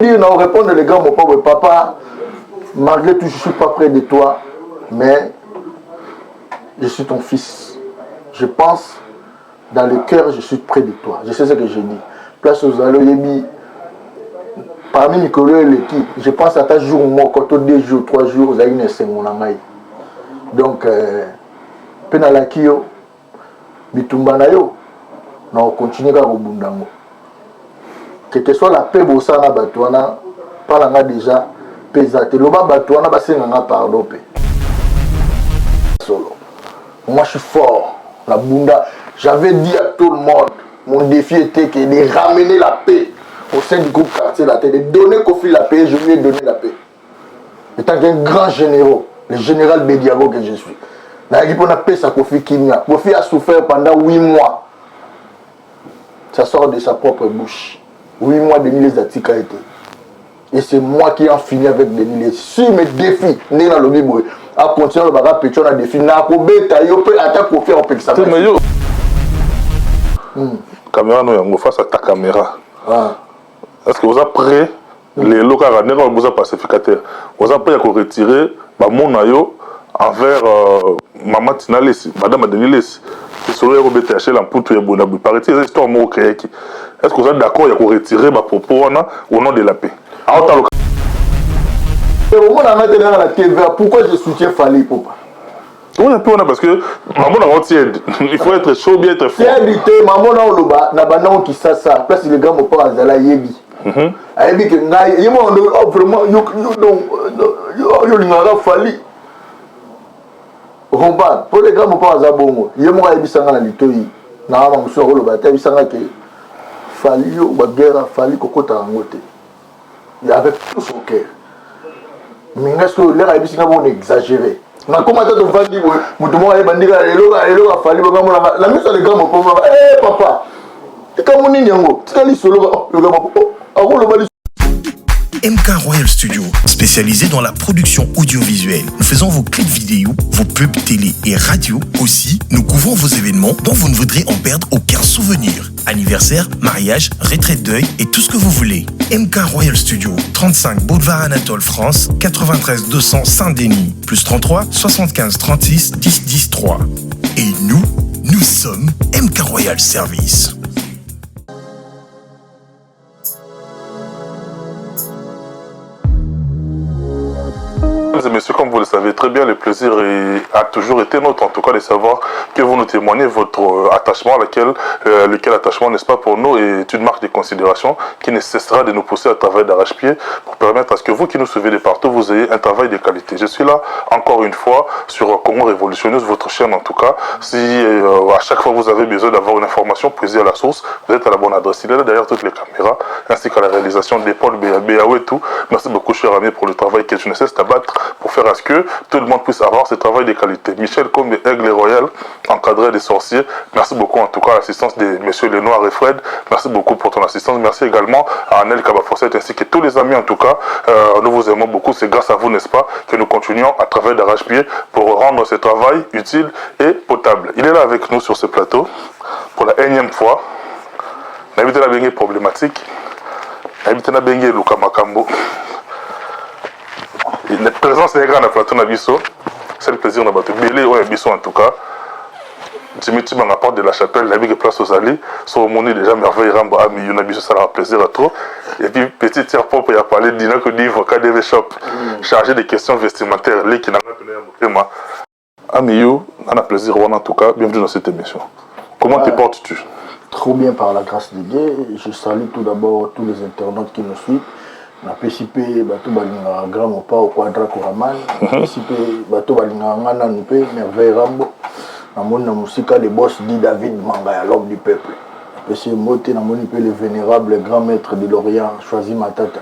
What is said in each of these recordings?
dire, na répondre le grand mopao: papa, malgré tout, je suis pas près de toi, mais je suis ton fils. Je pense, dans le cœur, je suis près de toi. Je sais ce que je dis. Place ozali, oyebi, parmi mikolo eleki, je pense ata jour moko to 2 jours, 3 jours, ozalaki na esengo na ngai. Donc mpe nalaki yo, bitumba na yo na okontinue kaka kobunda yango, que ce soit la paix bosala na bato wana mpa na nga déjà mpe eza te. Loba bato wana basenganga pardon mpe solo. Moi, je suis fort na bunda. J'avais dit à tout le monde, mon défi était que de ramener la paix au sein du groupe Quartier Latin, de donner Kofi la paix. Je lui ai donné la paix étant qu'un grand généraux, le général Bediago que je suis. Nayaki mpo napesa Kofi kimia. Kofi a souffert pendant 8 mois, ça sort de sa propre bouche. 8 mois, Denis Lessie atika ete, et c'est moi qui en fini avec Denis Lessie. Si me défi, ndenge nalobi boye, akontinue alobaka pecho na défi, nakobeta yo mpe ata Kofi akopekisa. Te, mais yo, caméra no yango face à ta caméra. Ah. Est ce que oza prêt lelo kaka ndenge boza pacificateur, oza prêt ya koretirer bamo na yo envers mama Tina Lesi, madame Denis Lesi? Lisolo ya kobeta ya shela mputu ya boye na boye, paraît eza histoire moko créaki. Est ce que oza d'accord ya koretirer bapropos wana au nom de la paix? Aotaloka. Omona nga te nanga na TVA. Pourquoi je soutiens Fally Ipupa? Oya mpe wana, parce que mamo nango tiède, il faut être chaud, bien être froid. Tiède te. Mamo na oloba na bandango Kisasa, place le grand mopao azala, ayebi, ayebi ke ngai ye moko, oh, vraiment yo olingaka Fally, comprendre? Mpo le grand mopao aza bongo, ye moko ayebisanga na litoi nanga mosusu akoloba te. Ayebisanga ke Fally, yo baguerre Fally kokota yango te, avec tout son cœur. Mais nga soki lere ayebisi nga bongo, exagéré, nakoma ata tovandi boye, moto moko ayeba ndika eloko afali bongamonanga na miso ya le grand mopao. E papa, likambo nini yango? Tika lisolo, le grand mopao akoloba. MK Royal Studio, spécialisé dans la production audiovisuelle. Nous faisons vos clips vidéo, vos pubs télé et radio. Aussi, nous couvrons vos événements dont vous ne voudrez en perdre aucun souvenir. Anniversaire, mariage, retraite deuil et tout ce que vous voulez. MK Royal Studio, 35 Boulevard Anatole France, 93 200 Saint-Denis, plus 33 75 36 10 10 3. Et nous, nous sommes MK Royal Service. Mesdames et messieurs, comme vous le savez très bien, le plaisir a toujours été nôtre, en tout cas, de savoir que vous nous témoignez votre attachement, lequel attachement, n'est-ce pas, pour nous, est une marque de considération qui ne cessera de nous pousser à travailler d'arrache-pied pour permettre à ce que vous qui nous suivez de partout, vous ayez un travail de qualité. Je suis là, encore une fois, sur Congo Révolution News, votre chaîne en tout cas. Si à chaque fois vous avez besoin d'avoir une information puisée à la source, vous êtes à la bonne adresse. Il est là derrière toutes les caméras, ainsi qu'à la réalisation des Paul Béaou et tout. Merci beaucoup, cher ami, pour le travail que tu ne cesses d'abattre pour faire à ce que tout le monde puisse avoir ce travail de qualité. Michel Combe, Aigle Royal, encadré des sorciers. Merci beaucoup en tout cas à l'assistance de Messieurs Lenoir et Fred. Merci beaucoup pour ton assistance. Merci également à Anel Kabafosset ainsi que tous les amis en tout cas. Nous vous aimons beaucoup. C'est grâce à vous, n'est-ce pas, que nous continuons à travailler d'arrache-pied pour rendre ce travail utile et potable. Il est là avec nous sur ce plateau pour la énième fois. Nayebi te nabenge problématique, nayebi te nabenge eluka makambo. Présence na ye kaka na plateau na biso, c'est le plaisir na bato ebele oyo ya biso. En tout cas, Jimmy Tibanga, porte de la chapelle, nayebi ke place ozali so omoni déjà Merveille Rambo amiyo na biso, esalaka plaisir à trop. Et puis petit tiers propre ya parler Dinako Divo KDV Shop, chargé des questions vestimentaires, leki na nga pene ya motema, amiyo na plaisir wana. En tout cas, bienvenue dans cette émission. Comment te portes-tu? Trop bien, par la grâce de Dieu. Je salue tout d'abord tous les internautes qui nous suivent. Napesi mpe bato balingaka grand mopao Quadra Koraman, napesi mpe bato balingaka nga nanu mpe Merveille Rambo. Namoni na mosika le boss dit David Manga ya l'homme du peuple, napesi ye mbote. Namoni mpe le vénérable grand maître de l'Orient, Choisi Matata,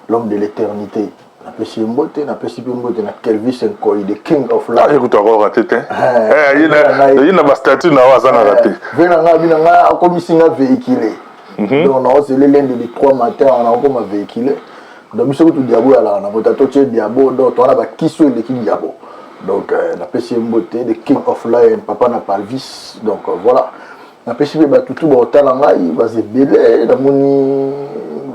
l'homme de l'éternité, napesi ye mbote. Napesi mpe mbote na Kelvis Nkoi, the king of life. Écoute, encore raté te. Ye na bastatut na yo azangaka te. Ve na ngai, bina ngai akomisi nga véhicule. Donc naozele lundi de 3 matin, nakokoma véhicule. Donc biso kutu diabo alaka na moto atotie diabo, donc towana bakisi oyo eleki diabo. Donc napesi ye mbote, the king of lion, papa na Palvis. Donc voilà, napesi mpe bato tu baotala ngai, baza ebele. Namoni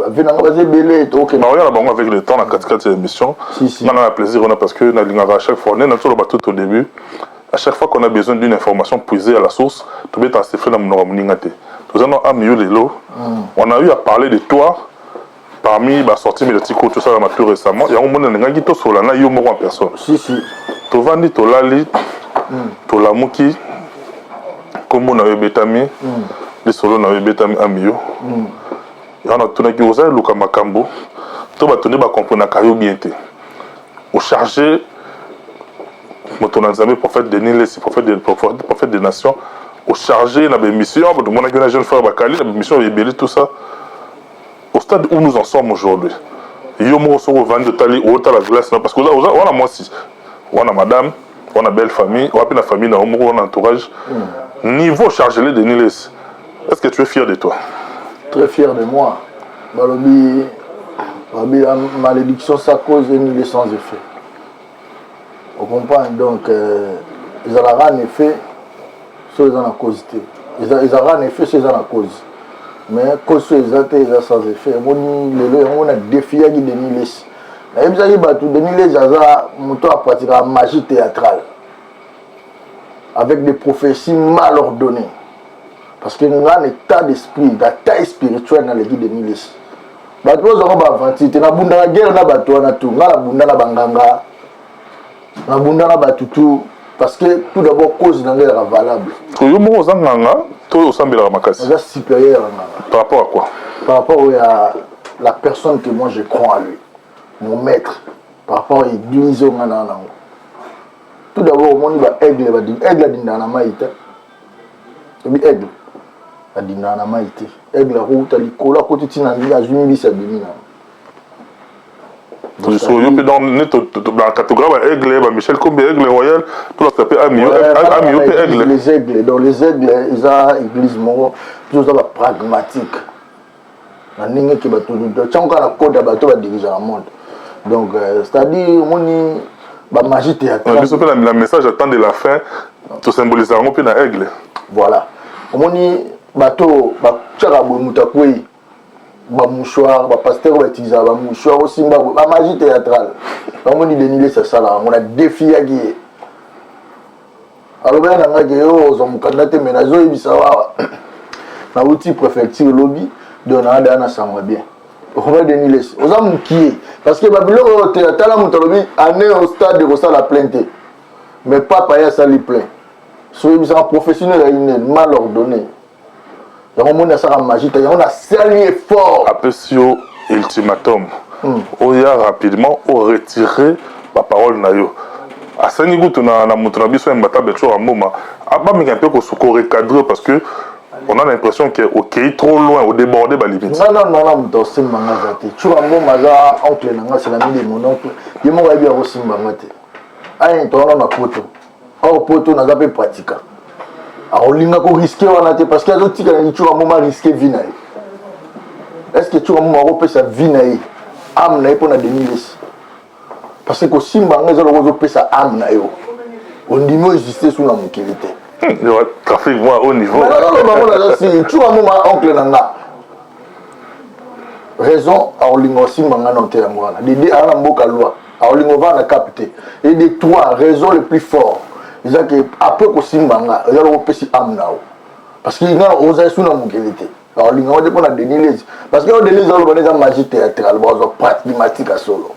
Bavieux na nga baza ebele, tokokende. Naoya na bango avec le temps na katikati ya émission. Si, si. Nga na plaisir wana parce que nalingaka à chaque fois nde natoloba tout au début, à chaque fois qu'on a besoin d'une information puisée à la source, tobetaka sifflet na monoko ya moninga te. Toza na Amiyo lelo. On a eu à parler de toi parmi basorties médiatiques oyo tosalama tout récemment. Yango moni nalingaki tosola na yo moko en personne. Si, si. Tovandi, tolali, tolamuki, nkombo na yo ebetami, lisolo na yo ebetami. Amiyo, yango natunaki: oza eluka makambo to bato nde bakomprenaka yo bien te? Ocharge moto na Nzambe, prophète Denis Lesi, prophète des nations, ocharge na baémission, bato monaki na jeune frère Bakali na baémission ebele, tout ça. Au stade où nous en sommes aujourd'hui, yo moko soki ovandi, otali, otala glace na, parce que oza wana mwasi wana, madame wana, belle famille wapi, na famille na yo moko wana, entourage, niveau chargé Denis Lesi, est-ce que tu es fier de toi? Très fier de moi. Balobi, balobi la malédiction sans cause est nulle sans effet. Ocomprendre? Donc ezalaka en effet so eza na cause te. Ezalaka en effet so eza na cause, mais cause so eza te, eza sans effet. Emoni lelo yango na défiaki Denis Lesi. Nayebisaki bato, Denis Lesi aza moto apratikaka magie théâtrale avec des prophéties mal ordonnées, parce que nga na état d'esprit, na taille spirituelle, naleki Denis Lesi. Bato bozwaka baaventure te. Nabundaka guerre na bato wana tu. Nga nabunda na banganga, nabunda na bato tu, parce que tout d'abord cause na ngai ezalaka valable. Yo moko oza nganga to osambelaka makasi? Naza supérieur ya nganga. Par rapport à quoi? Par rapport à la personne que moi je crois en lui, mon maître, par rapport à église oyo nga na nango. Tout d'abord, omoni baaigle, aigle adindaka na mai te. Obi aigle adindaka na mai te. Aigle akouta likolo, akoti ntina ndenge azwi mbisi, abimi na So yo mpe donc ne na catégorie ba aigle, ba Michel Kombe, aigle royal, tolakisa mpe Amiyo, Amiyo mpe aigle. Les aigles, donc les aigles eza église moko. Biso oza bapragmatique na ndenge ke bato tiango kaka na code ya bato badirigeaka monde. Donc c'est à dire, omoni bamagie théâtrale. Biso mpe na message à temps de la fin, tosymbolise yango mpe na aigle. Voilà, omoni bato batiaka boye, moto akwei, bamouchoir, bapasteur oyo bautilisaka bamouchoir, osimba boye, bamagie théâtrale. Bamoni Denis Lesi asalaka yango. Na défiaki ye, alobaki na ngai ke yo ozwa mokanda te, me nazoyebisa awa, nauti préfecture elobi, donc naa daya na sango bien. Okoma Denis Lesi oza mokie, parce que babiloko oyo te. Atala, moto alobi ane au stade kosala plein te, mais papa ye asali plein. So oyebisaka prophétie no ezali nene mal ordonné. Yango moni asalaka magie te, yango nasali effort. Apesi yo ultimatum: oya rapidement oretirer baparole na yo. Asengi kutu na moto na biso ya mbata beto mboma bameka mpe korecadrer, parce que on a l'impression que okei trop loin, odéborde balimite. Nga nano nana moto akosimba nga aza te. Tshuka mboma aza oncle na nga, c'est l'ami de mon oncle. Ye moko ayebi akosimba nga te. Aye towana na poto, or poto naza mpe pratika. Akolinga korisquer wana te, parce que azotika na Tshuka mboma risque vie na ye. Est ce que Tshuka mboma akopesa vie na ye, âme na ye mpo na Denis Lesi? Parce que kosimba nga eza loko ozopesa âme na yo, ondimi oexiste su na mokili te. Trafic moi au niveau. Bango naza si Tshuka mboma oncle na nga raison akolinga osimba nga no te. Yango wana dede aza na mboka loi, akolinga ovanda na cap te. Et de trois raison le plus fort eza ke après kosimba nga eza loko opesi âme na yo, parce que nga ozali su na mokili te. Akolinga ngo te mpo na Denis Lesi, parce que oyo Denis aloba eza magie théâtrale, bazwa pragmatique ya solo.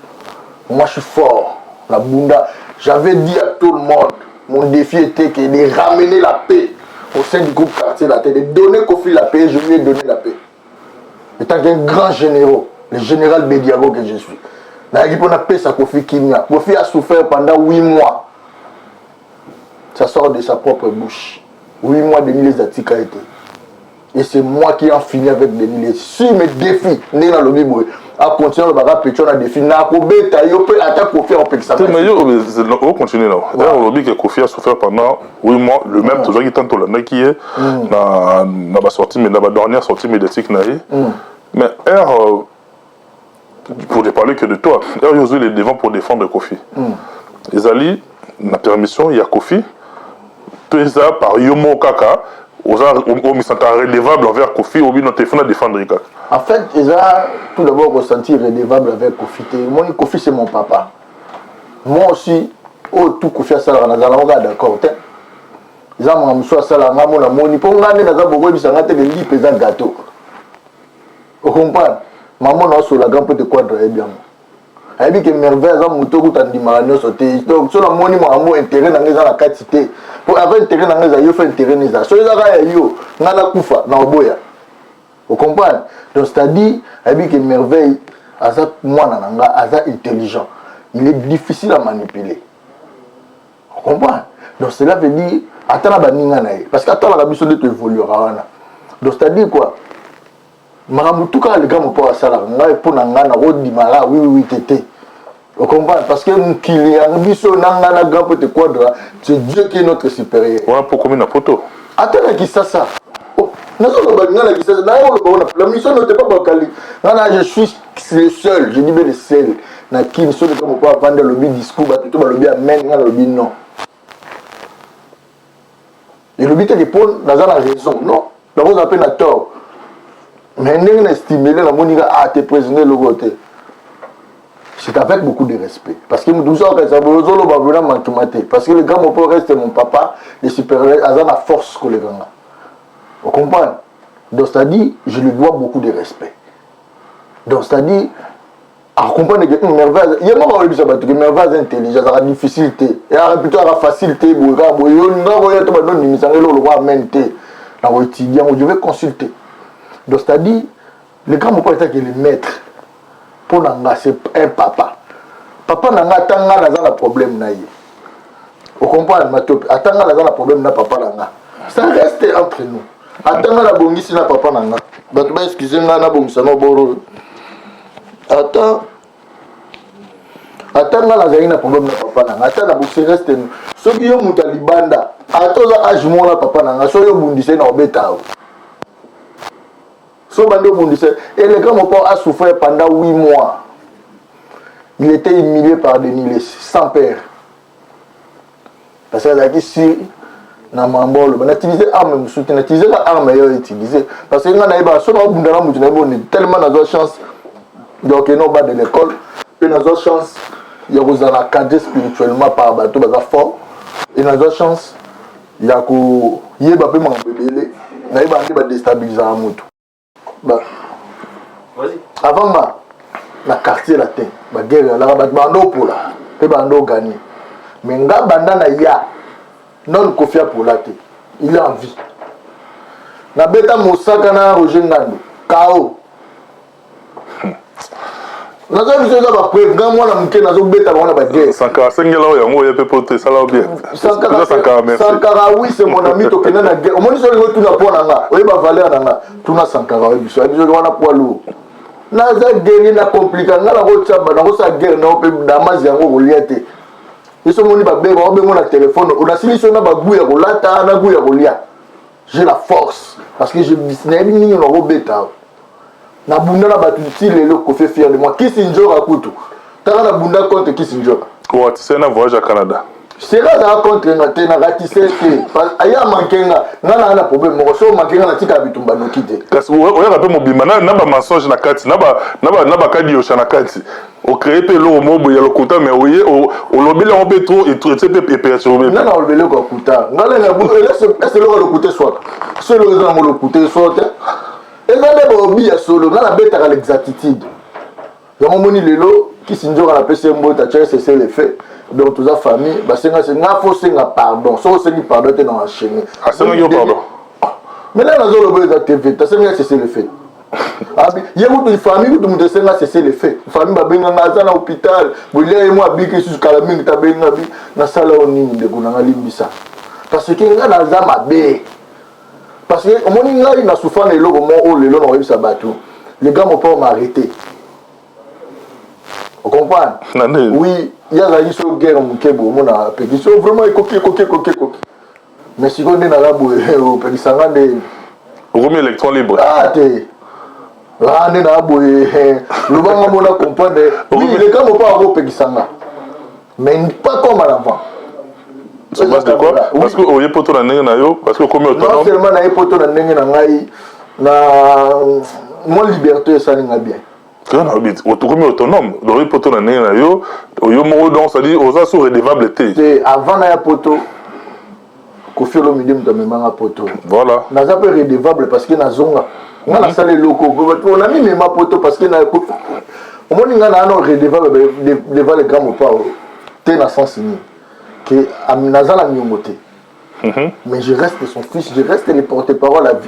Moi je suis fort na bunda. J'avais dit à tout le monde, mon défi était que de ramener la paix au sein du groupe Quartier Latin, de donner Kofi la paix. Je lui ai donné la paix étant qu'un grand généraux, le général Bediago que je suis. Nayaki mpo napesa Kofi kimia. Kofi a souffert pendant 8 mois, ça sort de sa propre bouche. 8 mois, Denis Lesi atika ye te. Et c'est moi qui en fini avec Denis Lesi. Si me défi, ndenge nalobi boye, acontinue alobaka petio na défi, nakobeta yo mpe ata Kofi akopekisa. Mais yo ocontinue na olobi ke Kofi a souffert pendant 8 mois, le même tozwaki ntango tolandaki ye na basortie, na badernière sortie médiatique na ye. Mais heure, pour ne parler que de toi, heure yo ozwi les devants pour défendre Kofi, ezali na permission ya Kofi to eza par yo moko kaka? Oza omisanta redevable envers Koffi obi no te faut na défendre ye kaka. En fait eza tout d'abord ko sentir redevable avec Koffi te. Omoni Koffi c'est mon papa. Moi aussi oyo tout Koffi asalaka nazala nango kaka d'accord te. Eza makambo mosusu asalaka nga mona moni mpo nga nde naza bokoyebisa nga te ke lipa eza gâteau. O comprendre? Maman na osola grand prêtre Quadra ayebi yango. Ayebi ke Merveille aza moto okuta andimaka nyonso te. Donc so namoni makambo intérêt na nga eza na kati te. Po avant intérêt na nga eza yo fa intérêt na eza. So eza kaka ya yo, nga nakufa na oboya. O comprendre? Donc c'est-à-dire ayebi ke Merveille aza mwana na nga, aza intelligent. Il est difficile à manipuler. O comprendre? Donc cela veut dire ata na baninga na ye parce que atalaka biso nde toévoluera wana. Donc c'est-à-dire quoi? Makambo tout kaka le grand mopao asalaka ngai mpo na ngai nakodima kaka oui oui te te. O comprendre? Parce que mokili ya biso na ngai na grand pote Quadra, c'est Dieu qui est notre supérieur. Wana mpo komi na poto. Ata na Kisasa. Oh, nazoloba ngai na Kisasa, nazoloba wana la mission ne pas bakali. Ngai na je suis le seul, je dis bien le seul. Na Kin soki grand mopao avandi alobi discours bato to balobi amen, ngai nalobi non. Elobi te ke mpo naza na raison, non, nakozala mpe na tort. Mais ndenge na estimele namoni ka ah te président eloko te. C'est avec beaucoup de respect. Parce que moto mosusu akanisa boye ozoloba boye na mankima te. Parce que le grand mopao reste mon papa, le supérieur aza na force koleka nga. O comprendre? Donc c'est-à-dire je lui dois beaucoup de respect. Donc c'est-à-dire a comprendre que Merveille ye moko ayebisa bato que Merveille aza intelligent, azalaka difficile te, eyaka plutôt azalaka facile te, boye kaka boye yo nga koya to bando ndimisa nga eloko lokola amen te, na koétudie yango, je vais consulter. Donc c'est-à-dire le grand mopao etaki le maître mpo na nga, c'est un papa. Papa na nga ata nga naza na problème na ye, o comprendre matope, ata nga naza na problème na papa na nga, ça reste entre nous. Ata nga nabongisi na papa na nga, bato ba excuse nga nabongisa na boro, ata ata nga nazali na problème na papa na nga, ata na bongisi reste nous. Soki yo moto ya libanda, ata oza age moko na papa na nga, soki obundisa ye na obeta yo, so bandi obundisa eleka mopao a souffert pendant 8 mois, il était humilié par Denis Lessie sans père, parce que azalaki sur na mambo oloba na utiliser arme mosusu te, na utiliser ka arme yo utiliser, parce que nga nayebaka so naobunda na motu nayebi oni tellement nazwa chance ya kokende au bas de l'école, mpe nazwa chance ya kozala cadré spirituellement par bato baza fort, et nazwa chance ya koyeba mpe makambo ebele, nayebaka nde badestabilisaka motu. Ba avant nga na quartier latin baguerre ezalaka, bato banda opola mpe banda oganye, mais nga banda na ya non Koffi apola te, il est en vie. Nabeta mosaka na Roger Ngando kao naza biso eza bapreuve, nga mwana moke nazobeta bango na baguerre. Sankara asengela oyo yango oya mpe po te esala bien. Sankara, merci. Sankara oui, c'est mon ami, tokende na guerre. Omoni so olingi otuna mpo na nga oyeba valeur na nga, tuna Sankara oyebi biso, ayebi soki wana poids lourd naza guerrier na komplika nga nakotya nakosala guerre na yo mpe damage yango kolia te. Biso omoni babenga obengo na telefone, onasili so na bagu ya kolata na gu ya kolia. J'ai la force parce que je nayebi nini nakobeta, nabunda na bato ti lelo. Koffi fier de moi, Kisi Njora kutu taka nabunda contre Kisi Njora. Oratise na voyage ya Canada. Sera azala contre nga te, naratise te, aya manke nga, nga naa na problème moko, so manke nga natikala bitumba noki te. Kasi oyaka mpe mobimba na bamensonge na kati na bakadiosha na kati, ocrée mpe eloko moko boye ya lokuta, mais oye olobeli yango mpe trop etie mpe eperturbe. Nga na olobeli eloko ya kuta, nga ese eloko ya lokuta eswaka, so eloko eza nango lokuta eswa te, eza nde baobi ya solo. Nga nabetaka l'exactitude yango omoni lelo Kisi Nzoka napesi ye mbote, atia cessez le fait. Donc toza famille, basenga se nga fo senga pardon, soki osengi pardon te na enchaîner. Asengaki yo pardon? Mais nani nazoloba eza TV, tasengi cessez le fait. Abi ye kutu famille kutu moto esenga cessez le fait, famille babenganga aza na hôpital bolia ye mo abiki lisusu kala mingi, tabenga bi nasala oyo nini ndeko nanga limbisa, parce que nga naza mabe, parce que omoni ngai na souffra na eloko moko oyo lelo nakoyebisa bato, le grand mopao m'a arrêté, ocomprendre? Oui, ye azalaki so guerre moke boye, omona apekisi so vraiment ekoki ekoki ekoki ekoki, mais sikoyo nde naza boye opekisa nga nde Okomi électron libre. Ah te, ah nde naza boye, lobanga mona comprendre. Oui, le grand mopao akopekisa nga, mais pas comme en avant. Sur base de quoi? Parce que oye poto na ndenge na yo, parce que okomi autonome. Non seulement na ye poto na ndenge na ngai, na mwa liberté esali nga bien. Okomi autonome, oye poto na ndenge na yo, yo moko, donc c'est-à-dire oza sous redevable te. Te, avant na ya poto, Koffi Olomide moto amemanga poto. Voilà. Naza mpe redevable parce que nazonga. Nga nasala eloko, na mimema poto parce que omoni nga na ano redevable devant le grand Mopao te, na sens nini que naza na niongo te, mais je reste son fils, je reste le porte-parole à vie.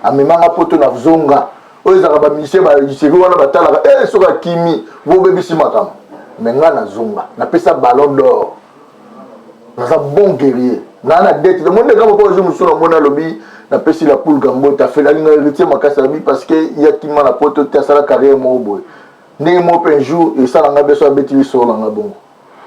Amemanga poto, nazonga. Oyo ezalaka bamusicien baseri wana batalaka e soki akimi bobebisi makambo, mais nga nazonga, napesa Ballon d'Or, naza bon guerrier, naa na dette. Omoni ndenge moko jour mosusu namoni alobi napesi la poule Gambote, alinga Héritier makasi, alobi parce que ye akima na poto te, asala carrière moko boye. Ndenge moko mpe un jour esalanga biso, abeti lisolo nanga bongo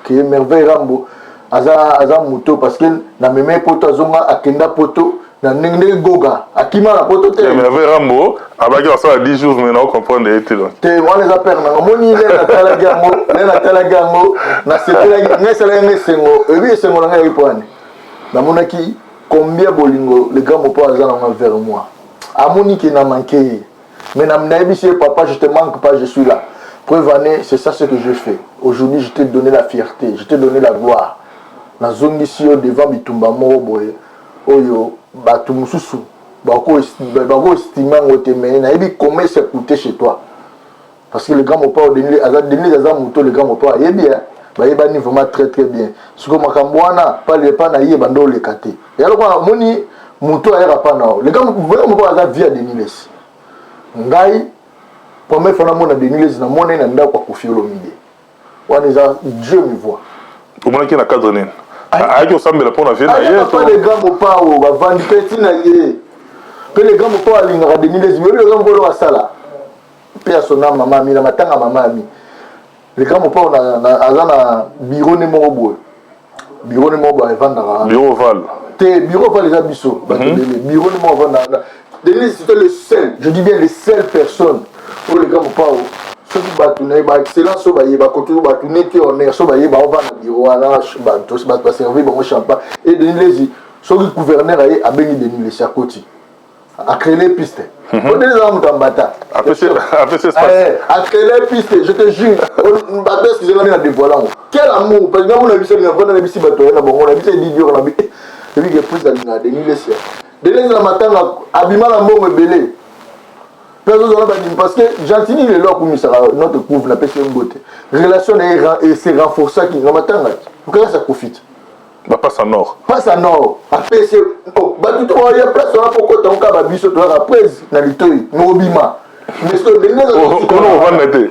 ke Merveille Rambo aza moto parce que na meme poto, azonga, akenda poto na ndenge ndenge Goga akima na poto te. Merveille Rambo abaki asala 10 jours, mais na comprendre ye te. Te, wana eza père nanga. Omoni nde natalaki yango, nde natalaki yango, nasepelaki. Ngai esalaki nga esengo. Ebi esengo na ngai yaki po wane namonaki combien bolingo le grand Mopo aza nango vers moi. Amoni ke na manke ye, mais nayebisi ye: "Papa, je te manque pas, je suis là." Preuve année, c'est ça ce que je fais aujourd'hui. Je t'ai donné la fierté, je t'ai donné la gloire, nazongisi yo devant bitumba moko boye oyo bato mosusu bakoestime yango te, mais nayebi combien ça coûté chez toi, parce que le grand Mopao Denis aza, Denis aza moto le grand Mopao ayebi, bayebani vraiment très très bien. Sikoyo makambo wana pale epa na ye bando oleka te, ya lokola omoni moto ayaka pa na le grand Mopao aza vie ya Denis Lesi. Ngai première fois namona Denis Lesi, namona ye na ndako ya Koffi Olomide. Wana eza Dieu me voit. Omonaki na cadre nini? Ayaki kosambela mpo na vie na ye? Papa le grand Mopao bavandi mpe ntina ye mpe le grand Mopao alingaka Denis Lesi. Oyebi le grand Mopao asala mpe asona mama ami na matanga mama ami. Le grand Mopao aza na bureau ne moko boye, bureau ne moko boye evandaka. Bureau ovale? Te, bureau ovale eza biso bato ebele. Bureau ne moko avandaka. Denis, c'était le seul, je dis bien le seul personne oyo le grand Mopao, soki bato na ye baexcellence oyo bayeba koto, bato neti honneur so bayeba, ovanda bureau wana, bato baservi bango champagne. Et Denis Lesi, soki gouverneur aye, abengi Denis Lesi, akoti, acréer piste. Po Denis aza moto ambata. Apesi espace. Acréer piste, je te jure. Bato, excuse nga nde na dévoile yango. Quel amour! Parce que ngamona biso navanda na bisi bato aye na bango na biso edidior na bi ebike prise alingaka Denis Lesi. Denis na matanga abima na mbongo ebele mpe azozala bandimi, parce que Gentini lelo akumisaka notre couve, napesi ye mbote. Relation na ye se renforçaki na matanga okakasa Kofi te. Bapasa nord. Pasa nord apesi bato to ya place wana mpo kota oka babiso toyaka prese na litoi mobima. Kono kovanda te.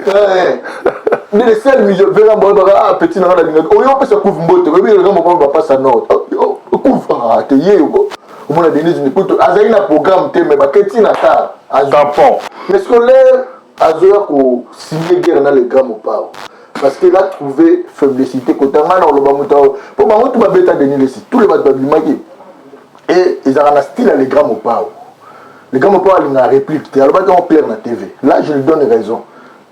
Nde le seul musée vera mbo baka ah petit nanga na linga oyo opesa couve mbote. Oyebi le moko bapasa nord couve ah te ye omona Denise Nikutu azali na programme te, mais baketi na car. Tampon. Mais scolaire azoya kosigner guerre na le grand Mopao parce qu'il a trouvé faiblessité kotanga na oloba moto mpo bango tu babeta Denis Lesi, tous les bato babimaki et ezalaka na style ya le grand Mopao. Le grand Mopao alingaka réplique te, alobaki yango clair na TV. Là, je lui donne raison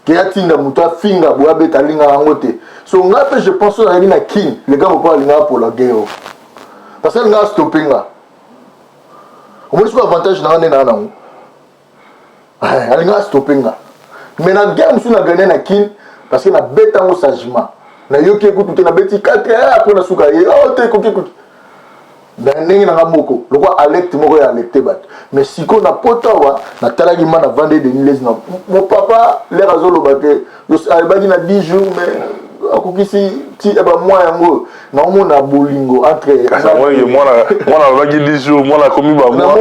ke atinda moto afinga boye, abeta, alingaka yango te. So ngai mpe je pense oyo azali na King, le grand Mopao alingaka pola guerre parce que alingaka stoppe nga. Omoni soki avantage na nga nde naa nango, alingaka stoppe nga. Mais na guerre mosusu na gagné na Kin parce que nabeta yango sagement, nayoki ekutu te, nabeti 4 heures après nasuka ye o te ekoki ekutu na ndenge nanga moko lokwa alerte moko ya alerte bato. Mais sikoyo na poto awa natalaki ma navandi Denis Lesi na mon papa lere azoloba te, alobaki na 10 jours, mais akokisi ti bamwa yango. Naomona bolingo entre Mwana alobaki 10 jours, mwana akomi bamwa,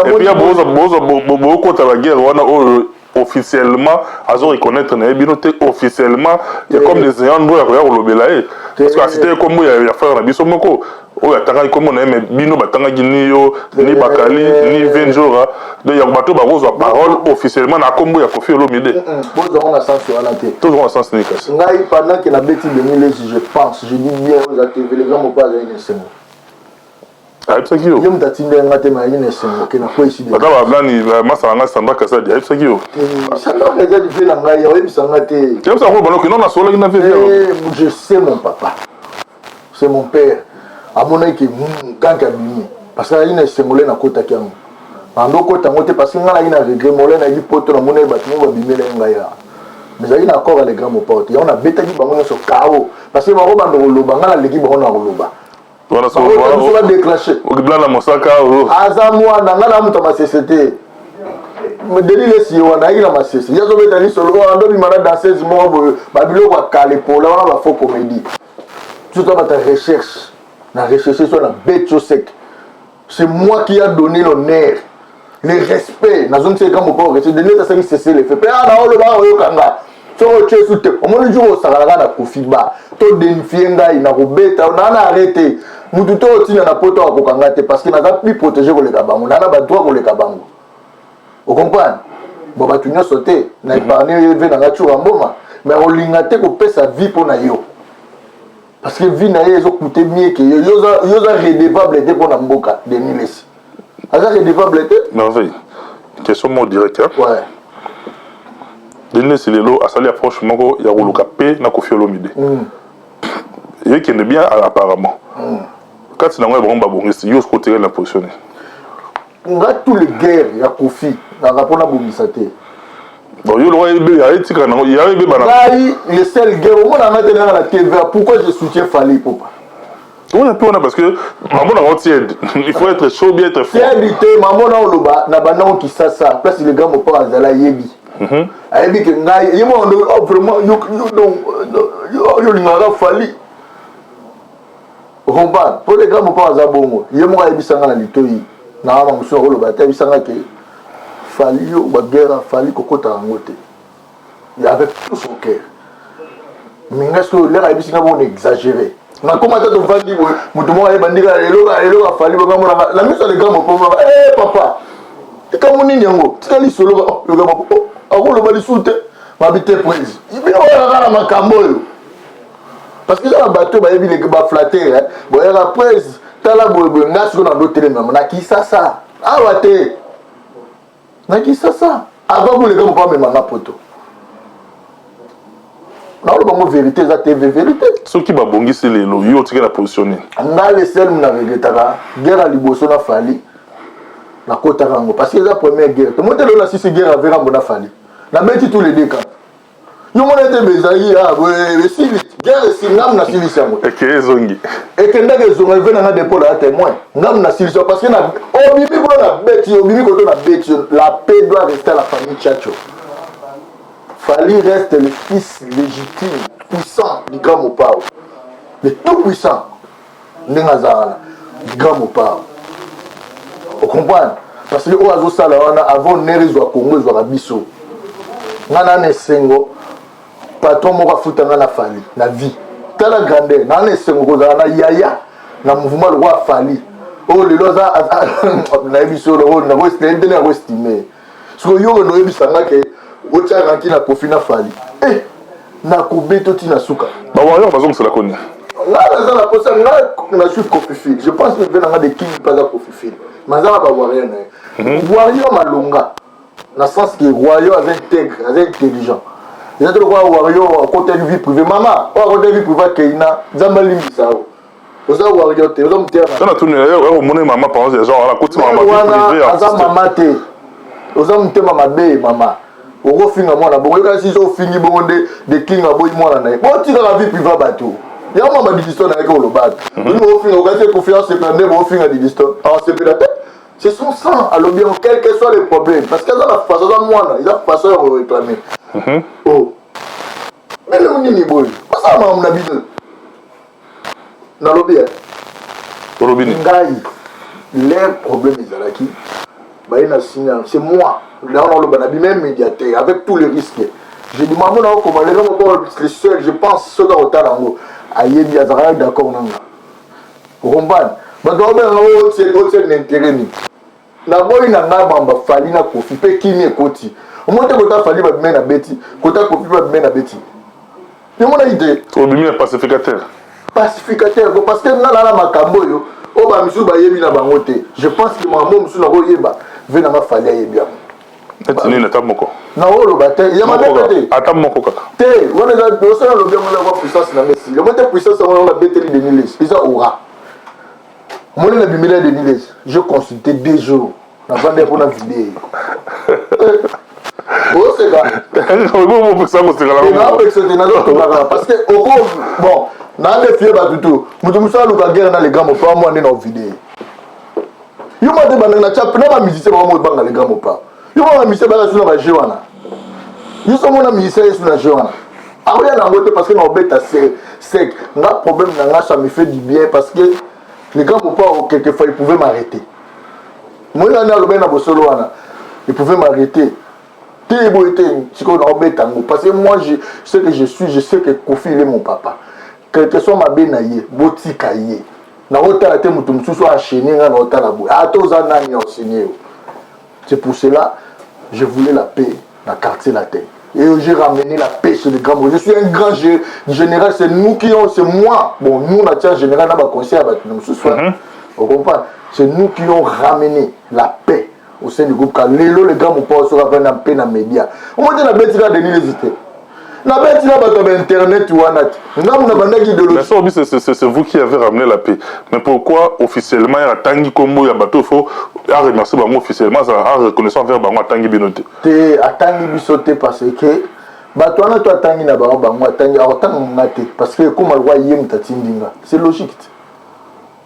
et puis bokota baguerre wana oyo officiellement azo reconnaître na ye bino te officiellement. Ya comme des ayants droit ya koya kolobela ye, parce que asite kombo ya frère na biso moko oyo atangaki kombo na ye, mais bino batangaki ni yo, ni Bakali, ni Venjora. Donc ya bato bakozwa parole officiellement na kombo ya Koffi Olomide. Bozwango na sens wana te. Tozwango na sens nini kasi? Ngai pendant ke nabeti Denis Lesi, je pense, je dis bien, oyo eza TV, le grand moko azali na esengo. Ayebisaki yo? Ye moto atindi nga te, mayaki na esengo ke nakweyisi. Ata banani, masala ngai Sandra Kasadi ayebisaki yo? Sandra Kasadi ve na ngai oyebisa nga te. Yebisa yango baloki non, nasololaki na ve. Je sais mon papa, c'est mon père. Amonaki ke ganki abimi parce que azalaki na esengo le nakotaki yango. Nando okota yango te parce que ngai nayaki na regret mole nayaki poto, namonaki bato moko babimela ngai ya, mais ezalaki na accord ya le grand Mopao te. Yango nabetaki bango nyonso KO parce que bango bando koloba, ngai naleki bango na koloba. Biso badéclenche. Blana Mosaka. Aza mwana, ngai na moto ya masese te. Denis Lesi ye wana ayaki na masese, ye azobeta lisolo oyo andobima na danseuse moko boye, babiloko ya kala epola wana, bafaux comédie. Biso bata recherche na recherche so na beti sec. C'est moi qui a donné l'honneur, le respect. Nazongisa ekambo mpo respect. Denis asalaki cessez le feu mpe ana oloba oyokanga soki otie su te. Omoni jour osakalaka na Kofi ba to défie ngai na kobeta naa na arrête mutu to otinda na poto akokanga te parce que naza plus protégé koleka bango, naa na badroit koleka bango, ocomprendre? Bon, bato nyonso te na épargne ye ve nanga tshuka mboma, mais olinga te kopesa vie mpo na yo parce que vie na ye ezocoûte mieux ke yo. Yo oza redevable te mpo na mboka. Denis Lesi aza redevable te. Merveille, question moko direct, hein? Ouais. Denis Lesi lelo asali approche moko ya koluka mpe na Kofi Olomide. Ekende bien apparemment. Kati nango ya bango babongisi, yo soki otikali na position nini? Nga, tous les guerres ya Kofi nanga mpona bongisa te. Bon, yo lokwa etika nango ya ebeba na Ngai le seul guerre omona nga te nanga na TVA. Pourquoi je soutiens Fally Ipupa? Wana mpe wana parce que mambo nango tiède, il faut être chaud, bien être froid. Tiède te, mambo na oloba na bandango Kisasa, place le grand Mopao azala, ayebi, ayebi ke ngai ye moko ndo. Oh, vraiment yo, yo, donc yo olingaka Fally, comprendre? Mpo le grand Mopao aza bongo, ye moko ayebisanga na litoi na wana mosusu akoloba te, ayebisanga ke Fally, yo baguerre Fally kokota yango te avec tout son cœur. Mais nga soki lere ayebisi nga bongo, exagéré, nakoma ata tovandi boye, moto moko ayeba ndika eloko eloko afali bonga na miso ya le grand Mopao. Eh papa, likambo nini yango? Tika lisolo. Le grand Mopao akoloba lisusu te, mabi te. Prise bino oyaka na makambo oyo parce que eza na bato bayebi baflatter, boyaka prise tala boyeboye. Nga sikoyo nando telemama na Kisasa awa te, na Kisasa avant boleka mopo amemanga poto, naoloba ngo vérité, eza TV vérité. Soki babongisi lelo, yo otiki na position nini? Nga le seul na regrettaka guerre ya liboso na Fally, nakotaka yango parce que eza première guerre. Tomoni te lelo nasisi guerre averambo na Fally, nabeti tous les deux camps. Yo mona ete bezali esili guerre, esili, ngamu nasilisi yango. Eke ezongi. Ekendaki ezonga eve nanga depole ya témoin. Ngamu nasilisi yango parce que na obimi kuna na beti, obimi koto na beti. La paix doit rester à la famille Tchatcho. Fally reste le fils légitime puissant du grand Mopao, le tout puissant ndenge aza wana du grand Mopao, ocomprendre? Parce que oyo azosala wana avant nere ezwa Congo ezwaka biso. Nga na na esengo patron moko afuta nga na Fally na vie. Tala grandeur, naa na esengo kozala na yaya na mouvement lokola Fally oyo lelo aza nayebi so nayebi te nakoestime. Sikoyo yo okende oyebisa nga ke otya ranki na Kofi na Fally, eh nakobeta oti na suka. Bawarrior bazongisela koni. Nga naza na posa, nga na suis Kofi. Je pense que nanga de king mpe aza Kofi, mais aza na bawarrior na ye, warrior malonga na sens ke warrior aza intègre, aza intelligent. Eza te lokola warrior akotaki vie privée, mama oyo akotaki vie privée akei na Nzambe alimbisa yo. Oza warrior te, oza motema. Tana tuni omoni mama par exemple, genre akoti mama. Wana aza mama te, oza motema mabe mama. Okofinga mwana bongo, yoka sisi ofingi bongo nde de king aboyi mwana na ye. Botikaka vie privée bato yango. Mama Didiston ayaki kolobaka bino bofinga, okasi ekofi asepela nde bofinga Didiston, asepela te. C'est son sang, alobi yango quel que soit le problème parce que aza na façon, aza mwana, eza façon ya koréclamer. Oh, bino nini boye, basala makambo na bino, nalobi. Olobi nini? Ngai leur problème ezalaki baye na signe, c'est moi là on oloba na bima médiateur avec tous les risques. Je dis mamo na okoma lelo moko le seul, je pense soki akotala yango ayebi, azalaka d'accord na nga, okomprendre? Bato babengaka otie na intérêt nini? Naboyi na ngai mamba Fally na Kofi mpe kimi ekoti. Omoi te kota Fally babime na beti, kota Kofi babime na beti, yomonaki te. Obimi na pacificateur. Pacificateur ko parce que nga na makambo oyo oyo bamisusu bayebi na bango te. Je pense que makambo mosusu nakoyeba ve nanga Fally ayebi yango. Neti nini? Ata moko. Na oloba te ya mabe te. Ata moko kaka. Te, wana eza osala, alobi yango eza puissance na nga esili. Omoi te puissance yango yango nabeteli Denis Lesi, eza aura. Omoni na bimela ya Denis Lessie, j'ai consulté 2 jours, navandi mpona vidéo. Oseka? Naopekisa te, nazotongaka parce que oko bon nadéfier bato tu moto mosusu aluka guerre na le grand Mopao. Mwa nde na vidéo yo mwa te bandaki na tia na bamusicien bango mo ebanga le grand Mopao. Yo mwa bamusicien baka su na baje wana, yo so mona musicien ye su na jeu wana, akoya na yango te parce que na obeta sec. Nga problème na nga, ça me fait du bien parce que le grand Mopao, quelquefois, il pouvait m'arrêter. Moi nani alobaki na bosolo wana, il pouvait m'arrêter te boye te. Sikoyo naobeta yango parce que moi, je sais que je suis, je sais que Kofi, il est mon papa. Quelque soit mabe na ye, botika ye, naotala te. Moto mosusu enchaîne nga, naotala boye, ata oza nani, enseigné yo. C'est pour cela je voulais la paix na Quartier Latin et j'ai ramené la paix chez les grands. Je suis un grand général, c'est nous qui ont, c'est moi, bon, nous na tia général na baconseil ya bato na mosusu, on comprend, c'est nous qui ont ramené la paix au sein du groupe. Ka lelo le grand Mopao soki avandi mpe na média, omoi te nabeti kaka Denis Lessie te, nabeti na bato ya bainternet wana te, ngambu na bandaki idéologie. Mais ça, Obi, c'est vous qui avez ramené la paix. Mais pourquoi officiellement il y a tangi kombo ya bato, faut à remercier bango officiellement, ça a reconnaissant envers bango, atangi bino te? Te, atangi biso te parce que bato wana to atangi na bango, bango atangi, akotanga nga te parce que ekóma lokwa ye moto atindi nga. C'est logique te.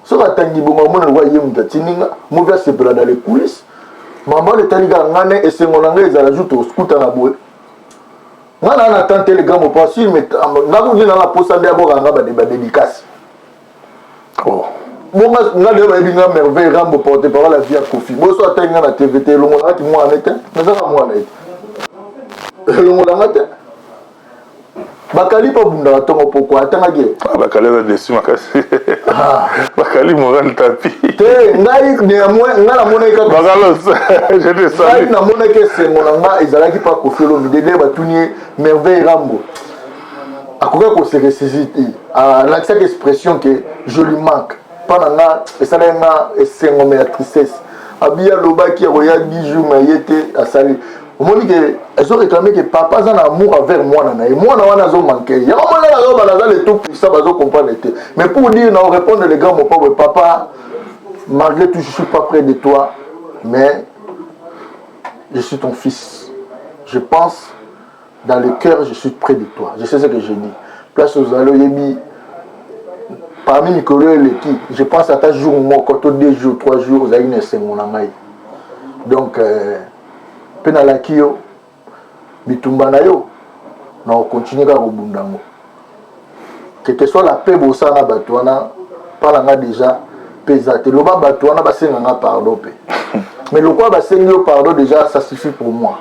Soki atangi bongo, amona lokwa ye moto atindi nga, movi asepela dans les coulisses. Mama wana etali kaka nga ne esengo na ngai ezala jour tokutana boye. Nga na tan te le grand Mopao si nga kuki nanga posa nde abokaka nga badédicace. Oh. Bonga nga nde bayebi nga Merveille Rambo, porte parole ya vie ya Kofi. Boso atangi nga na TV te, elongolanga ti mwana te, nazaka mwana ete elongolanga te. Bakali mpo abundaka ntongo pokwa, atangaki ye. Ah, bakali aza déçu makasi. Bakali moral tapi. Te, ngai néanmoins ngai namonaki kaka Bakalos, je te ngai salue. Namonaki esengo na nga ezalaki mpa Kofi Olomide nde batuni ye Merveille Rambo, akokaki kose ressaisir te, alakisaki expression que je lui manque. Mpa na nga esalaki nga esengo me ya tristesse. Abi alobaki akoya 10 jours ma ye te, asali omoni ke ezoréclame ke papa aza na amour envers mwana na ye, mwana wana azomanke yango. Mwana nazoba naza le tout puissant, bazocomprendre te. Mais pour dire na répondre le grand Mopao, papa, malgré tout je suis pas près de toi, mais je suis ton fils. Je pense dans le cœur, je suis près de toi. Je sais ce que je dis. Place ozali, oyebi, parmi mikolo eleki, je pense ata jour moko to 2 jours, 3 jours, ozalaki na esengo na ngai. Donc mpe nalaki yo bitumba na yo, na okontinue kaka kobunda yango, quelque soit la paix bosala na bato wana. Mpa na nga déjà mpe eza te, loba bato wana basenga nga pardon mpe, mais lokola basengi yo pardon déjà, ça suffit pour moi.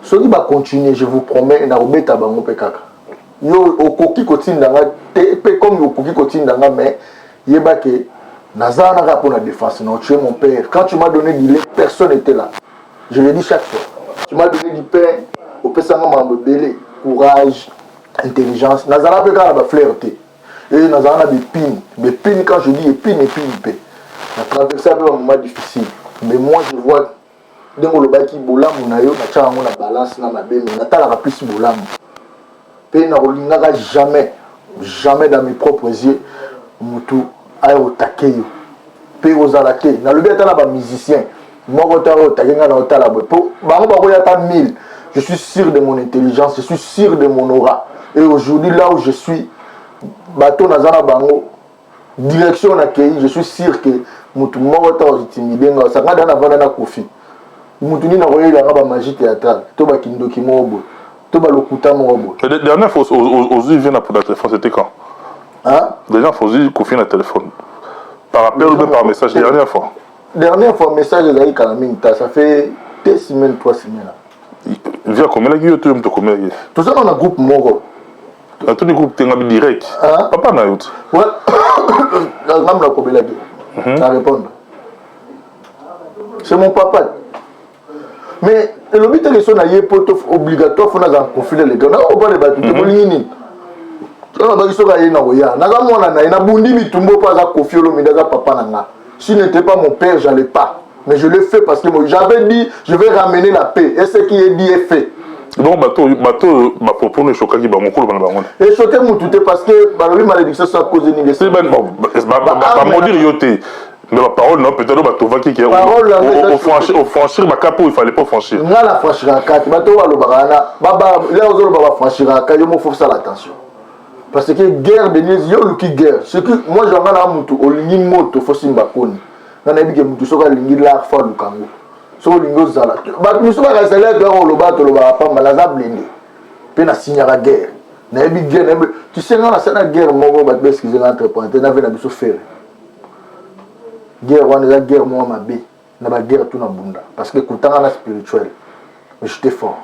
Soki bacontinue, je vous promets, nakobeta bango mpe kaka. Yo okoki kotinda nga te mpe comme okoki kotinda nga, mais yeba ke naza wana kaka mpona défense. Non, tu es mon père. Quand tu m'as donné du lait, personne n'était là. Je le dis chaque fois, tu m'as donné du pain, opesanga makambo ebele, courage, intelligence. Nazala mpe kaka na bafleur te e, nazala na baépine. Baépine, quand je dis épine, épine mpe na traversé mpe bamoment difficile. Mais moi, je vois ndenge olobaki bolamu na yo, natiaka yango na balance na mabe, mais natalaka plus bolamu mpe nakolingaka jamais, jamais dans mes propres yeux motu aya otake yo mpe kozala te. Nalobi ata na bamusicien moko te oyo otake ngai na otala boye po bango bakoya ata 1000. Je suis sûr de mon intelligence, je suis sûr de mon aura et aujourd'hui, là où je suis, bato naza na bango, direction nakei, je suis sûr que motu moko te akointimide nga. Osanga da navanda na Kofi, motu nini akoyelanga bamagie théâtrale to bakindoki moko boye to balokuta moko boye? Dernière fois ozwi vie na téléphone, c'était quand? Hein? Dernière fois ozwi Kofi na téléphone, par appel ou bien par message, dernière fois? Dernière fois message ezalaki kala mingi ta, ça fait 2 semaines, 3 semaines. Vie akomelaki yo to yo moto akomelaki? Toza na groupe moko. Natuni groupe te, ngabi direct. Papa na yo te. Ngambo nakobelaki na répondre, c'est mon papa, mais elobi te question na ye po to obligatoire fo nazala conflit légal. Nakokopane bato te, bolingi nini? Nabaki soki aye na koya, naza mwana na ye, nabundi bitumba mpo aza Kofi Olomide, aza papa na nga. S'il n'était pas mon père, j'allais pas, mais je l'ai fait parce que j'avais dit je vais ramener la paix et ce qui est dit est fait. Donc bato bapropos no eshokaki bango, koloba na bango? Echoke mutu te parce que balobi malédiction so cause nini. Bamaudire yo te. Mais ba parole na peut-être bato vaki ke parole au franchir ba cap où il fallait pas franchir. Nga na franchiraka te, bato balobaka wana baba leo ozoloba ba franchiraka yo moko faut faire attention. Parce que guerre de Niz, yo luki guerre. Ce qui moi j'en na mutu olingi moto faut simba koni. Nga nayebi ke mutu soki alingi l'art faut aluka yango. Soki olingi ozala bato mosusu bakasali ete oloba tolobaka pamba, naza blende mpe nasignaka guerre, nayebi guerre, nayebi. Tu sais, nga nasala guerre moko, bato baexcuse nga, entre parenthèse, nave na biso Ferre. Guerre wana eza guerre moko mabe na baguerre tu na bunda, parce que ekutanga na spirituel, mais j'étais fort.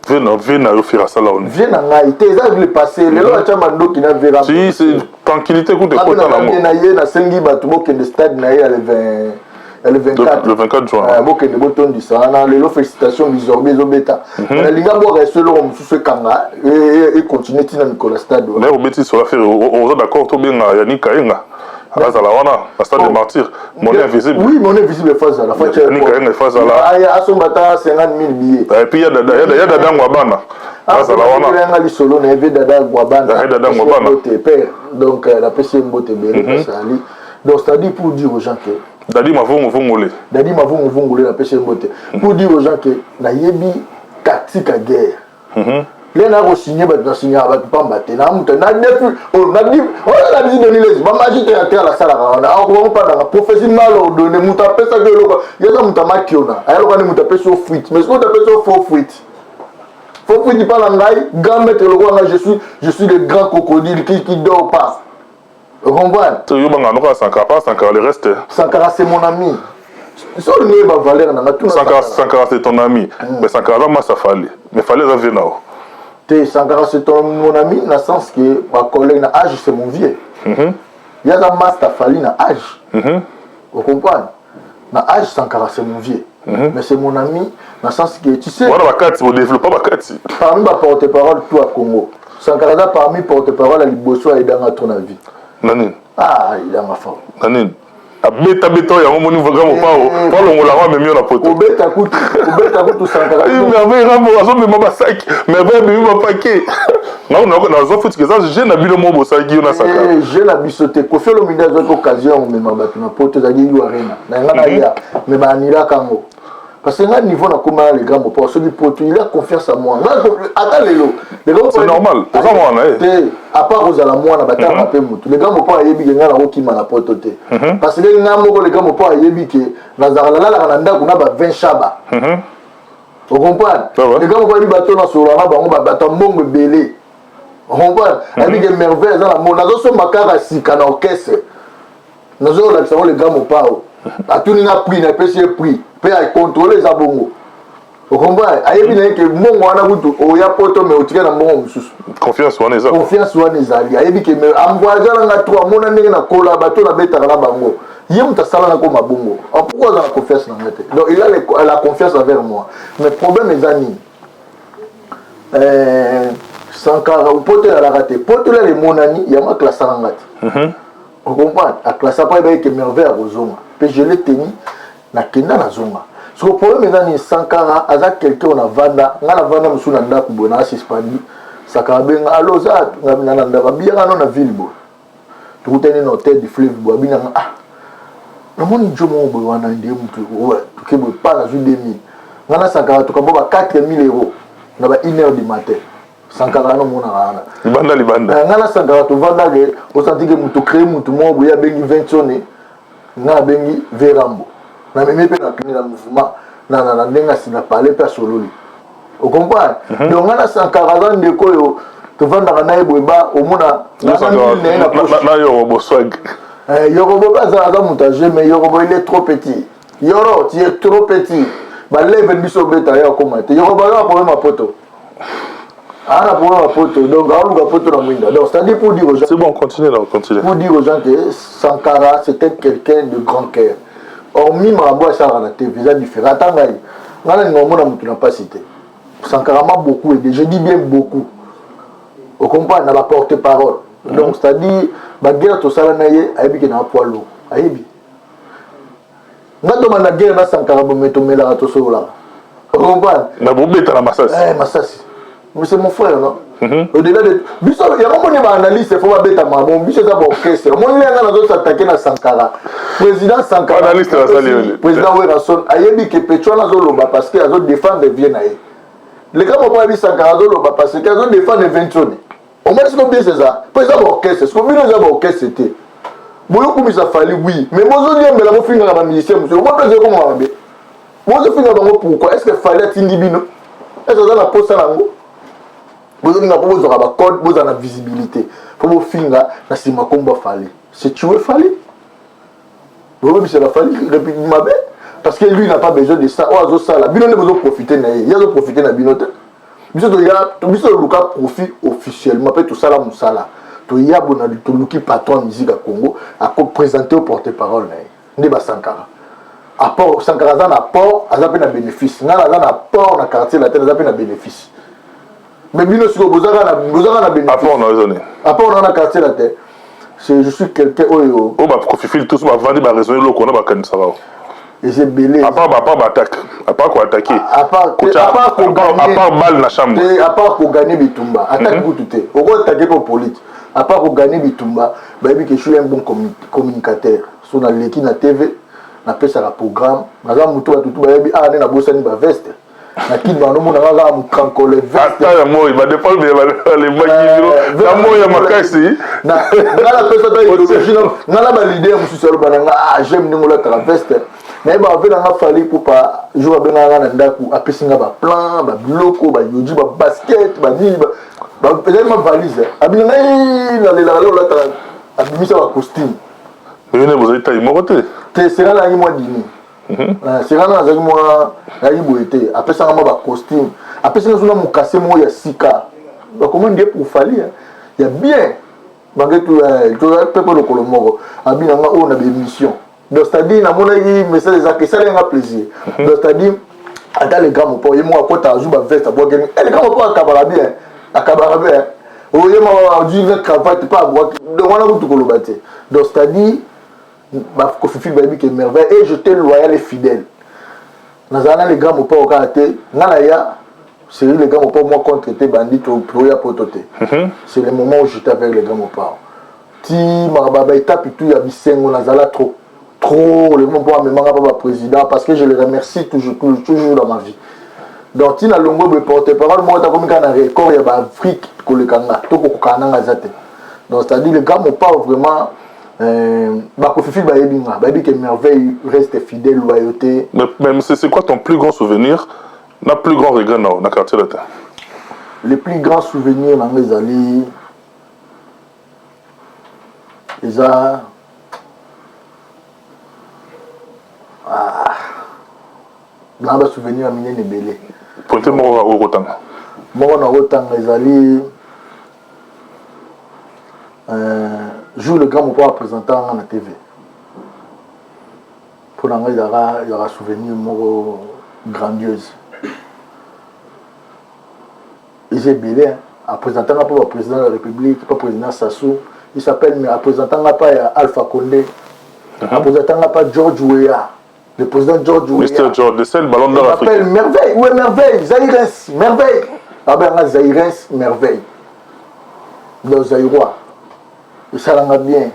Vie na yo, Ferre asala oni? Vie na ngai te, eza le passé. Lelo atya mandoki na vera. Si c'est tranquillité kuta ekota nango na ye. Nasengi bato bokende stade na ye ya le 20, ya le 24. Le 24 juin. Bokende botondisa wana lelo. Félicitation, bizorbi ezobeta. Nalinga bwaka eso eloko mosusu ekanga econtinue ntina mikolo ya stade. Mais obeti sola Ferre, oza d'accord tobenga Yannick Kayenga azala wana na stade de Martyr, monnaie invisible? Oui, monnaie invisible efazala. Yannick Kayenga efazala. Asomba ata 50 000 billets. Et puis ya dada, ya dada Ngwabana azala wana. Yanga lisolo na ye, dada Ngwabana. Dada Ngwabana. Père, donc napesi ye mbote ebele, basali. Donc c'est à dire, pour dire aux gens que Dadi Mavungu Vungule. Dadi Mavungu Vungule, napesi ye mbote, pour dire aux gens que nayebi tactique ya guerre. Le na kosigne bato, nasignaka bato pamba te. Na moto na defi oyo na bisi Denis Lesi, bamagie théâtrale asalaka wana, akobango mpandanga prophétie mal ordonnée. Moto apesaki eloko, ye aza moto amakiona, ayaloka nde moto apesi yo fuite, mais soki moto apesi yo faux fuite, faux fuite mpa na ngai, grand maître lokola ngai, je suis le grand crocodile qui dort pas, comprendre? Yo banga noka Sankara, pas Sankara, le reste. Sankara, c'est mon ami. So olingi oyeba valeur na nga, tuna. Sankara, Sankara c'est ton ami, mais Sankara aza masa Fally, mais Fally aza vie na yo. Te, Sankara c'est ton mon ami na sens que bacollègue na âge, c'est mon vieux. Ye aza master Fally na âge. Ocomprendre, na âge Sankara c'est mon vieux, mais c'est mon ami na sens que, tu sais, wana bakati bodéveloppe bakati. Parmi baporte parole tout à Congo, Sankara aza parmi porte parole ya liboso ayedanga trop na vie. Na nini? Ah, ayedanga fort. Na nini? Abetabeta oyo yango moni vraiment mopao po alongola yango, amemi yo na poto. Kobeta kutu, kobeta kutu Sankara. Merveille Rambo azomema basaki, Merveille amemi bapake, nazwa futika. Eza je na bino moko bosalaki yo na Sankara. Je na biso te. Koffi Olomide azwaki occasion ya komema bato na poto, ezalaki U Arena na nga na ya, mais baanilaka yango parce que nga niveau nakóma na le grand Mopao, soki poto, il a confiance à moi. Nga ata lelo. C'est normal, oza mwana ye. Te, à part kozala mwana, batanga mpe motu. Le grand Mopao ayebi ke nga nakokima na poto te, parce que nga moko, le grand Mopao ayebi ke nazalaka, nalalaka na ndako na ba 20 shaba, ocomprendre? Le grand Mopao ayebi bato nasolola na bango, bato ya mbongo ebele, ocomprendre? Ayebi ke Merveille aza na mbongo, nazosomba kaka sika na orchestre, nazolakisa ngo. Le grand Mopao atuni nga prix, napesi ye prix mpe acontrôle, eza bongo, ocomprendre? Ayebi na ye ke mbongo wana kutu oya poto, mais otika na mbongo mosusu. Confiance wana eza. Confiance wana ezali. Ayebi ke avoyage na nga trop, amona ndenge nakola, bato nabetaka na bango, ye moto asalanga koma bongo. Pourquoi aza na confiance na nga te? Donc il a la confiance envers moi, mais problème eza nini? Sankara poto ezalaka te, poto lelo emonani yango aklasaka nga te, ocomprendre? Aklasa mpo ayebaki ke Merveille akozonga mpe je l'ai tenu, nakenda, nazonga. Soko problème eza nini? Sankara aza quelqu'un oyo navanda, nga navanda mosusu na ndako boye, naa suspendi. Sankara abenga: "Alo, oza?" Nga na ndako, abiyaka no na ville boye, tokutani na hôtel du Fleuve boye, abinanga: "Ah, namoni jo moko boye wana nde motu toke boye." Pa nazwi 2000, nga na Sankara tokambo ba 4000 euros na ba 1 heure du matin. Sankara wana omonaka wana. Libanda libanda. Nga na Sankara tovandake, osanti ke moto crée motu moko boye, abengi 20 sone, nga abengi Verambo, namemi mpe nakende na mouvement na ndenge asina pale mpe asololi, ocomprendre? Donc nga na Sankara aza ndeko oyo tovandaka na ye boye, ba omona. Na Yorobo swag. Yorobo mpe aza moto age, mais Yorobo, il est trop petit. Yoro, tu es trop petit, baleve biso obeta ye akóma te. Yorobo aza na problème ya poto, aza na problème ya poto, donc aoluka poto na mwinda. Donc c'est à dire, pour dire aux gens, C'est bon, continue là, continue. Pour dire aux gens que Sankara, c'était quelqu'un de grand cœur. Hormis makambo asalaka na TV, eza différent. Ata ngai, ngai nalinga omona motu na mpasi te. Sankara m'a beaucoup aidé, je dis bien beaucoup, ocomprendre, na baporte parole. Donc c'est à dire baguerre tosala na ye, ayebi ke na poids lourd, ayebi nga tobanda guerre na Sankara bome, tomelaka, tosololaka, ocomprendre? Na bobeta na masasi. Masasi, mais c'est mon frère, non? Au-delà de biso yango moni baanalyste fo babetama bon, biso eza baorchestre. Omoni ndenge nga nazosatake na Sankara, président Sankara, président Werrason ayebi ke pecho wana azoloba parce que azodéfendre vie na ye. Leka moko ayebi Sankara azoloba parce que azodéfendre Ventone. Omoni siko biso eza mpo eza baorchestre, siko bino eza baorchestre te. Boyokumisa Fally, oui, mais bozoliembela, bofingaka bamusicien mosusu. Omoni mpe ezokoma mabe, bozofinga bango. Pourquoi? Est ce que Fally atindi bino? Est ce aza na posa nango? Bozolinga mpo bozwaka bacode, bozala na visibilité, mpo bofinga na nsima kombo Fally. C'est tuer Fally, bobebisela Fally mabe, parce que lui n'a pas besoin de ça. Oyo azosala, bino nde bozoprofite na ye, ye azoprofite na bino te. Biso toya, biso toluka profit officiellement mpe tosala mosala. Toya bona, toluki patron ya musique ya Congo, akoprésente au porte parole na ye nde basankara. Apport, Sankara aza na apport, aza mpe na bénéfice. Ngai naza na apport na Quartier Latin, aza mpe na bénéfice. Mais bino sikoyo bozaka na bénéfice. Apport na eza nini? Apport na na Quartier Latin, c'est je suis quelqu'un oyo Oyo bakofifili tous bavandi, baraisonne eloko wana, bakanisaka. Eza ebele. À part baattaque, à part koattaquer. À part balle na chambre. À part kogagner bitumba, attaque kutu te, okoattaquer mpo polite. À part kogagner bitumba, bayebi ke je suis un bon communicateur. So naleki na TV, napesaka programme, naza motu bato tu bayebi. Awa nde nabosani baveste na kini, bandomona nga kaka mokankole. Ata ya moi badependre balembaki na moi ya makasi. Nga napesa ta idéologie nga na baleader mosusu aloba na nga: "Ah, j'aime ndenge olataka veste." Nayeba ave na nga Fally Ipupa, jour abengaka nga na ndako, apesi nga baplan, babiloko, bayoji, babasket, banini, ezali ma valise. Abina ngai nalelaka le olataka, abimisa bacostume. Oyo nde bozali taille moko te. Te, sera nazalaki mwa dini, sera na nazalaki mwa, nazalaki boye te. Apesanga mwa bacostume, apesinga so na mokase moko ya sika, bakoma nde pour Fally ya bien bange tozali mpe lokolo moko. Abi na nga oyo na baémission. Donc c'est-à-dire namonaki message ezaka, esalaki nga plaisir. Donc c'est-à-dire ata le grand Mopao ye moko akota, azwi baveste, abwakeni. Le grand Mopao akabaka bien, akabaka bien. Oye moko azwi nga cravate mpe abwaki. Donc wana kutu koloba te. Donc c'est-à-dire bakofifili bayebi ke merveille et j'étais loyal et fidèle. Nazala na le grand Mopao kaka te. Nga na ya série le grand Mopao moi contre te bandi toya poto te. C'est le moment où j'étais avec le grand Mopao ti makambo baétape tout ya bisengo. Nazala trop trop le moment amemanga mpa baprésident, parce que je le remercie toujours, toujours, toujours dans ma vie. Donc ntina longo boye, porte parole moko takomi kaka na record ya baafrike koleka nga to kokokana nanga aza te. Donc c'est à dire le grand Mopao vraiment, bakofifili bayebi nga, bayebi ke merveille reste fidèle, loyauté. Mais c'est quoi ton plus grand souvenir na plus grand regret na Quartier Latin? Le plus grand souvenir nanga ezali, eza, ah, na basouvenir ya minene ebele. Pointe moko oyo kotanga. Moko na kotanga ezali jour le grand Mopao apresenta nga na TV. Mpo na ngai ezalaka souvenir moko grandiose. Eza ebele. Apresenta nga mpo baprésident de la République, mpo président Sassou, il s'appelle, mais apresenta nga mpa ya Alpha Condé, apresenta nga mpa George Weah, le président George Weah. Mr George, le seul ballon d'or africain. Merveille, ouais, merveille Zaïrens, merveille, abenga Zaïrens merveille. Donc Zaïrois esalanga bien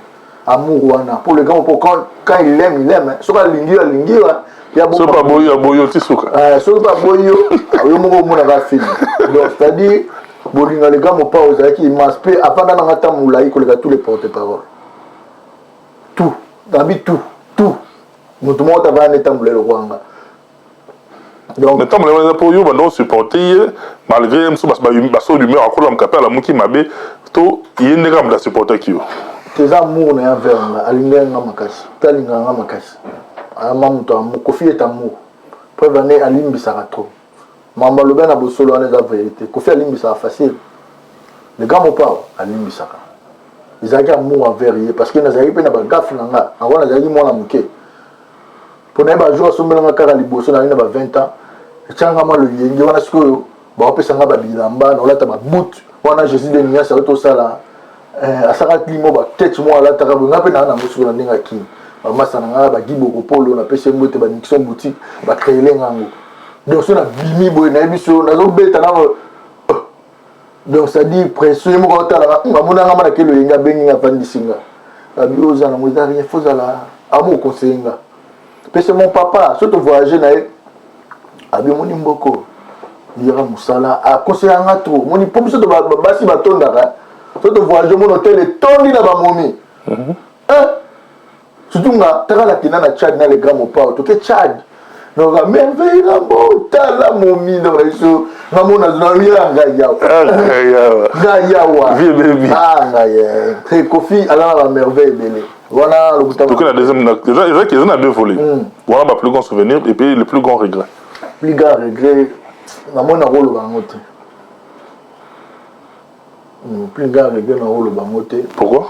amour wana pour le grand. Pour quand il aime, il aime. Soki alingi yo, alingi yo. Soki aboyi, aboyi yo ti suka. Soki mpe aboyi yo, yo moko omonaka film. Donc c'est à dire bolinga le grand Mopao ozalaki immense mpe avanda nanga ntango molai koleka tous les porte parole, tout nabi, tout tout moto moko tavanda nde ntango molai lokola nga. Donc mais ntango molai eza mpo yo banda osupporte ye malgré mosu baso humeur akolamuka mpe alamuki mabe to ye nde kaka moto asupportaki yo. Eza amour na ye envers nga. Alingaki nga makasi mpe alingaka nga makasi. Ama moto amour, Kofi est amour. Preuve ane alimbisaka trop. Makambo alobi na bosolo wana eza vérité. Kofi alimbisaka facile, le grand Mopao alimbisaka. Ezalaki amour envers ye, parce que nazalaki mpe na bagaffe na nga yango. Nazalaki mwana moke mpo na ye. Bajour asombelanga kaka liboso, nazali na ba 20 ans, etianga mwa loyenge wana. Sikoyo baopesanga babilamba, naolata baboot wana. Jésus de Nias ayo tosala, asalaka limo baketch moko alataka boye. Nga mpe naa nango sikoyo na ndenge akini bamasa na ngai bagiboko polo, napesi ye mbote, banixon boutique bacréele ngango. Donc so nabimi boye, nayebi so nazobeta na Donc c'est-à-dire pression ye moko atalaka amonanga ma nakeli oyenga abengi nga avandisi nga abi oza nango eza rien faut ozala amo conseille nga mpe c'est mon papa so tovoyage na ye abi omoni mboko yaka mosala aconseille nga trop omoni mpo biso basi batondaka so tovoyage omoni hotel etondi na bamomi mhm. eh? Surtout nga taka na kenda na Tchad na le grand mopao toke Tchad donc merveille rambo tala momi donc na biso nga mona na ya ngai yawa ngai yawa ah ngai eh Kofi ala na ba merveille ebele wana lokuta toke na deuxième eza eza na deux volets hmm. Wana ba plus grand souvenir et puis le plus grand regret. Plus grand regret namoni nakoloba yango te. Plus grand regret na oloba yango te. Pourquoi?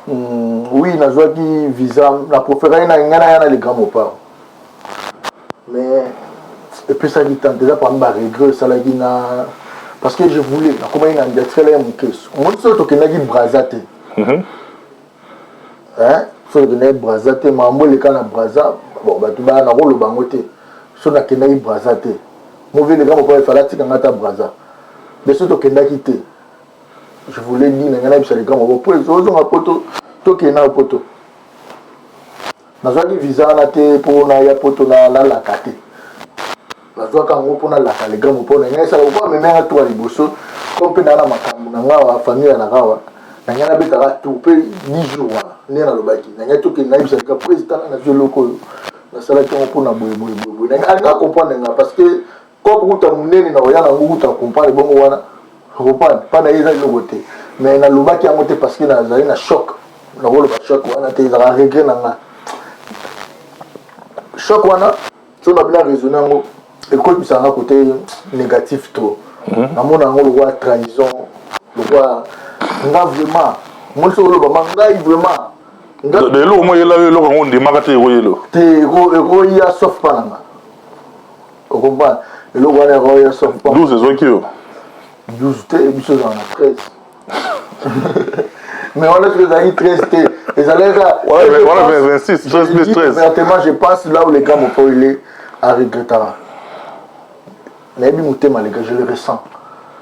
Oui, nazwaki visa na préféraki na ngai naya na le grand mopao mais epesaki tante eza parmi ba regret esalaki na parce que je voulais nakomaki na ndiatikala ya mokeso omoni soki tokendaki braza te mhm. Soki tokendaki braza te makambo eleka na braza bon bato baya nakoloba yango te soki nakendaki braza te movi eleka mopao efala atika ngai ata braza mais soki tokendaki te je voulais dire na ngai nayebisa le grand mopao po ozonga poto tokende na poto nazwaki visa wana te mpo naya poto nalaka te nazwaka yango mpo nalaka le grand mopao na ngai esala okoa meme nga tour ya liboso ko mpe naa na makambo na ngai awa famille ya nanga awa na ngai nabetaka tour mpe 10 jours wana nde nalobaki na ngai tokende nayebisa lika président nga nazwi eloko oyo nasalaki yango mpona boye boye boye boye na ngai alinga comprendre nga parce que kope kuta monene na koya nango kuta comprendre bongo wana comprendre mpa na ye eza eloko te mais nalobaki yango te parce que nazali na choc nakoloba choc wana te ezalaka regret na nga choc wana soki na bino raisonne yango ekoyebisa nga côté négatif trop mhm. Namona yango lokola trahison lokola nga vraiment moni soki oloba ma ngai vraiment eloko moko eyela yo eloko yango ondimaka te ekoyelo te ekoya sauf mpa na nga okomprendre eloko wana ekoya sauf 12 ezwaki yo 12 te biso ezala na 13 mais wana soki ezalaki 13 te ezalaki kaka wana 26 13 plus 13 ouvertement je pense là où les gars mopao il est aregrettaka nayebi motema les gars je le ressens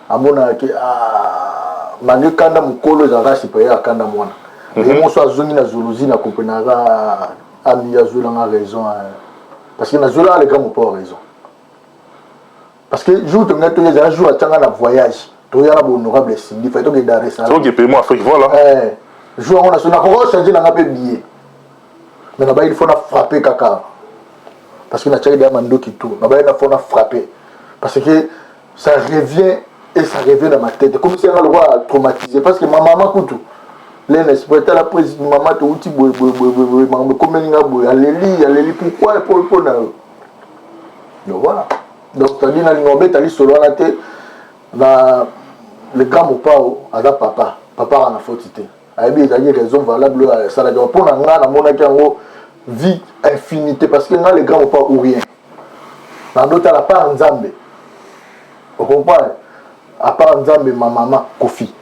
amonaka ke ah, malgré kanda mokolo ezalaka supérieur ya kanda mwana mhm. Ye moso azongi na zoologie na comprenaka ami azwelanga raison parce que nazwelaka les gars mopao raison. Parce que jour tolinga toya ezala jour atianga na voyage toya na bohonorable Cindy fai tokende Dar es Salaam. Soki pays moi Afrique voilà. Eh, jour yango naso nakoka changer nanga mpe billet mais nabayi il faut na frapper kaka parce que natiaki deya mandoki tout nabayi na faut na frapper parce que ça revient et ça revient dans ma tête comme si yanga lokola traumatisé parce que ma maman kutu lene esprit tala président mama touti boye boye boye boye boye makambo ekomeli nga boye aleli aleli pourquoi mpo na yo. Donc voilà. Donc c'est-à-dire nalinga obeta lisolo wana te na le grand mopao aza papa papa aka na faute te ayebi ezalaki raison valable oyo asalaki yango mpo na nga namonaki yango vie infinité parce que nga le grand mopao ou rien nandotala part nzambe ocomprendre à part nzambe ma mama kofi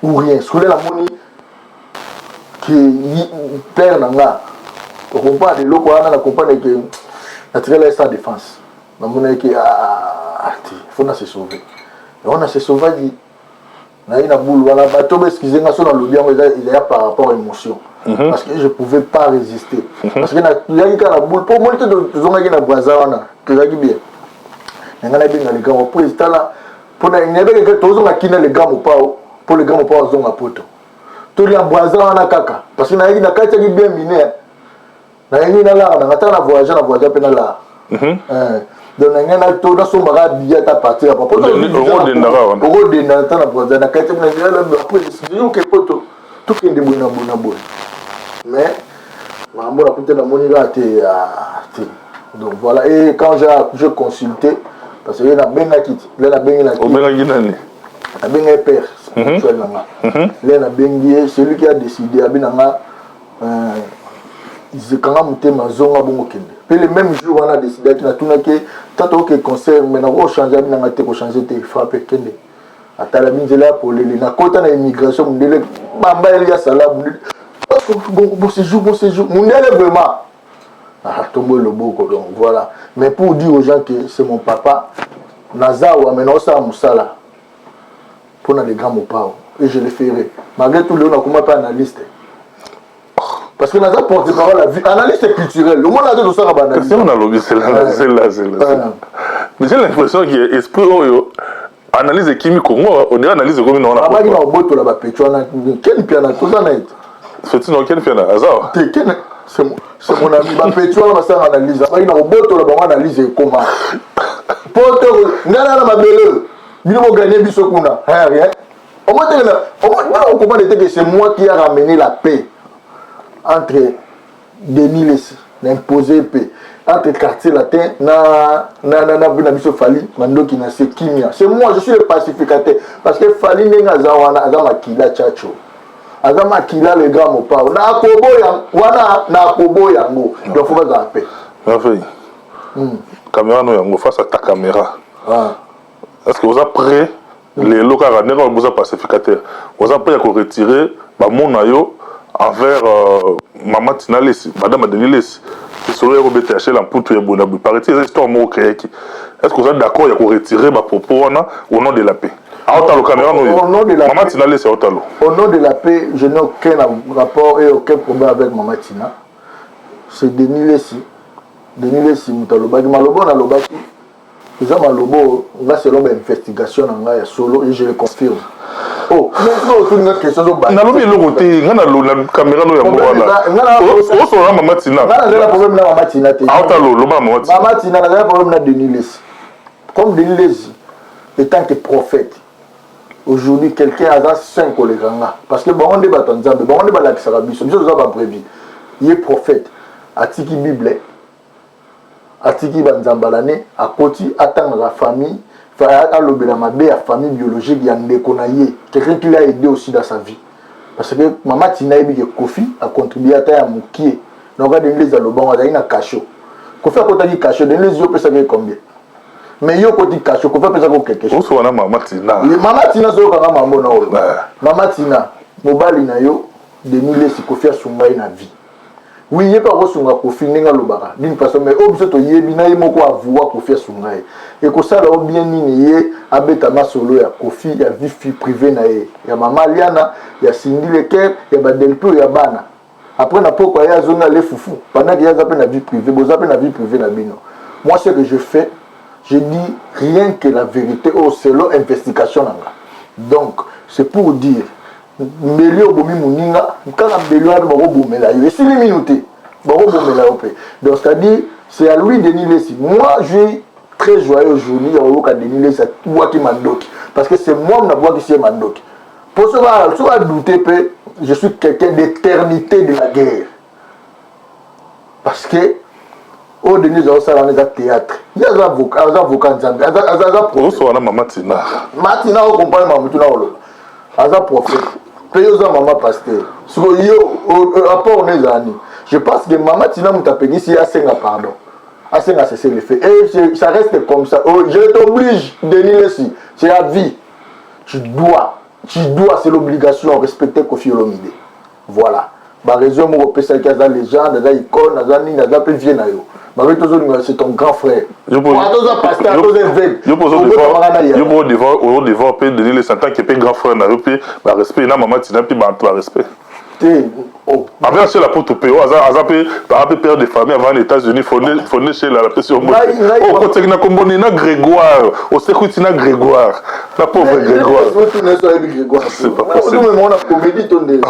ou rien sikoyo namoni ke père na nga ocomprendre eloko wana na comprendre ke natikala ye sans défense namonaki ke ah, te faut na se sauver yango na se sauvaki naye na boule wana bato ba excuse nga so nalobi yango eza ya par rapport à émotion mhm. Parce que je pouvais pas résister mhm. Parce que nayaki kaka na boule mpo omoni te tozongaki na braza wana tozalaki bien na ngai nabenga le grand po tala mpona nayebaki ke tozonga kina le grand mopao mpo le grand mopao azonga poto tolia braza wana kaka parce que nayaki nakatiaki bien mine nayaki nalara nanga ata na voyage na voyage mpe nalara mhm. eh, donc na ngai to nasombaka billet ata partir ya okodenda ata na braza nakati après oke poto tokende boye na boye na boye mais makambo nakuta namoni kaka te ah, te. Donc voilà et quand j'ai je consulté parce que nabengaki le nabengi na obengaki nani nabengaki père spirituel na nga le nabengi ye celui qui a décidé abi na nga euh, kanga motema zonga bongo kende mpe le même jour wana adecidaki natunaki ye tata oke concert mais nakochange abi na nga te kochange te frappe kende atala binzela ya polele nakota na immigration mundele bamba elia sala mundele bon, bon séjour bon séjour mundele vraiment. Ah, tombo loboko donc voilà. Mais pour dire aux gens que c'est mon papa, nazawa mais naosala mosala. Mpona le grand Mopao, et je le ferai malgré tout. Lelo nakoma mpe analyste parce que naza porte parole ya vie, analyste culturel. Omona te, tosaka baanalyse. Nalobi, zela, zela, zela, mais j'ai l'impression que esprit oyo analyse ekimi Congo, on dirait analyse ekomi na wana. Abaki na kobotola bapetits wana. Ken Piana, toza na ye te. Feti na Ken Piana aza te. Ken, c'est mon ami. Bapetits wana basala analyse, abaki na kobotola bango analyse ekoma po te. Ngai na mabele, bino boganye biso kuna, rien. Omoteke okomprendre te que c'est moi qui a ramené la paix entre Denis Lessi, na imposé paix entre Quartier Latin na biso Fally Mandoki na se kimia. C'est moi, je suis le pacificateur, parce que Fally, ndenge aza wana, aza makila Tchatcho, aza makila le grand Mopao. Na akoboya wana, na akoboya yango. Donc faut bazala paix. Merveille. Caméra no yango, face à ta caméra. Ah. Est-ce que oza prêt lelo kaka, ndenge boza pacificateur, oza prêt ya koretirer bamona yo envers mama Tina Lesi, madame Denis Lesi? Lisolo ya kobeta ya Shela Mputu ya boye na boye, paraît eza histoire moko créaki. Est ce que oza d'accord ya koretirer bapropos wana au nom de la paix? Aotalo caméra no. Au nom de la mama Tina Lesi aotalo. Au nom de la paix, je n'ai aucun rapport et aucun problème avec mama Tina. C'est Denis Lesi. Denis Lesi moto alobaki maloba oyo nalobaki. Eza maloba oyo nga, selon bainvestigation na ngai ya solo, et je le confirme. Oh, otuninga question. Nalobi eloko te. Nga na caméra no yango wana, osola mama Tina. Nga nazali na problème na mama Tina te. Aotalo, loba na mama Tina. Mama Tina, nazali na problème na Denis Lesi. Comme Denis Lesi étant que prophète aujourd'hui, quelqu'un aza saint koleka nga, parce que bango nde bato ya Nzambe, bango nde balakisaka biso. Biso toza babrebis. Ye prophète atiki Bible, atiki banzambala ne, akoti atangaka famille, alobela mabe ya famille biologique ya ndeko na ye, quelqu'un qui l'a aidé aussi dans sa vie, parce que mama Tina ayebi ke Kofi acontribue ata ya mokie. Donc Denis Lesi alobango, azalaki na cachot. Kofi akotaki cachot, Denis Lesi, yo opesaki ye combien? Mais yo okoti cachot, Kofi apesaki quelque chose. Wana mama Tina. Mama Tina, soyokanga mambo na oyo. Mama Tina, mobali na yo Denis Lesi, Kofi asunga ye na vie. Oui, ye mpe akosunga Kofi ndenge alobaka d'une façon, mais oyo biso toyebi na ye moko avua Kofi asunga ye. Ekosala o bien nini ye abeta masolo ya Kofi, ya vie privée na ye, ya mama Liana, ya Cindy Leker, ya badelpio, ya bana? Après na poko ye azongi ale fufu, pendant que ye aza mpe na vie privée, boza mpe na vie privée na bino. Moi, ce que je fais, je dis rien que la vérité oyo selon investigation na nga. Donc c'est pour dire, mbeli obomi moninga, kaka mbeli wana mpe bakobomela yo. Esili minu te, bakobomela yo mpe. Donc c'est à dire, c'est à lui Denis Lesi. Moi, je suis très joyeux aujourd'hui ya koyoka Denis Lesi abwaki mandoki, parce que c'est moi nabwakisi ye mandoki. Po soki adouter mpe, je suis quelqu'un d'éternité de la guerre, parce que oyo Denis azosala wana eza théâtre. Ye aza avocat Nzambe, aza Wana mama Tina. Matina, ocomprendre mamutu na oloba. Aza prophète mpe yo oza mama pasteur. Sikoyo yo, rapport no ezala nini? Je pense que mama Tina, moto apekisi ye asenga pardon, asenga cessez le feu, et ça reste comme ça. Oh, je t'oblige, Denis Lesi, c'est la vie. Tu dois, tu dois, c'est l'obligation, respecter Kofi Olomide. Voilà baraison moko opesaki. Aza légende, aza icône, aza nini, aza mpe vie na yo. Mabe tozolinga, c'est ton grand frère. Atoza pasteur, atoza évêque. Yo mpo devoir mpe Denis Lesi en tant que mpe grand frère na yo, mpe barespect na mama Tina, mpe bato barespect. Te. Avec chez la poto mpe oyo aza mpe aza mpe père de famille avant na États-Unis, fondé chez la apesi yo okotaki na kombo nini na Grégoire, osekuti na Grégoire, na pauvre Grégoire. C'est pas possible. Comédie to nde?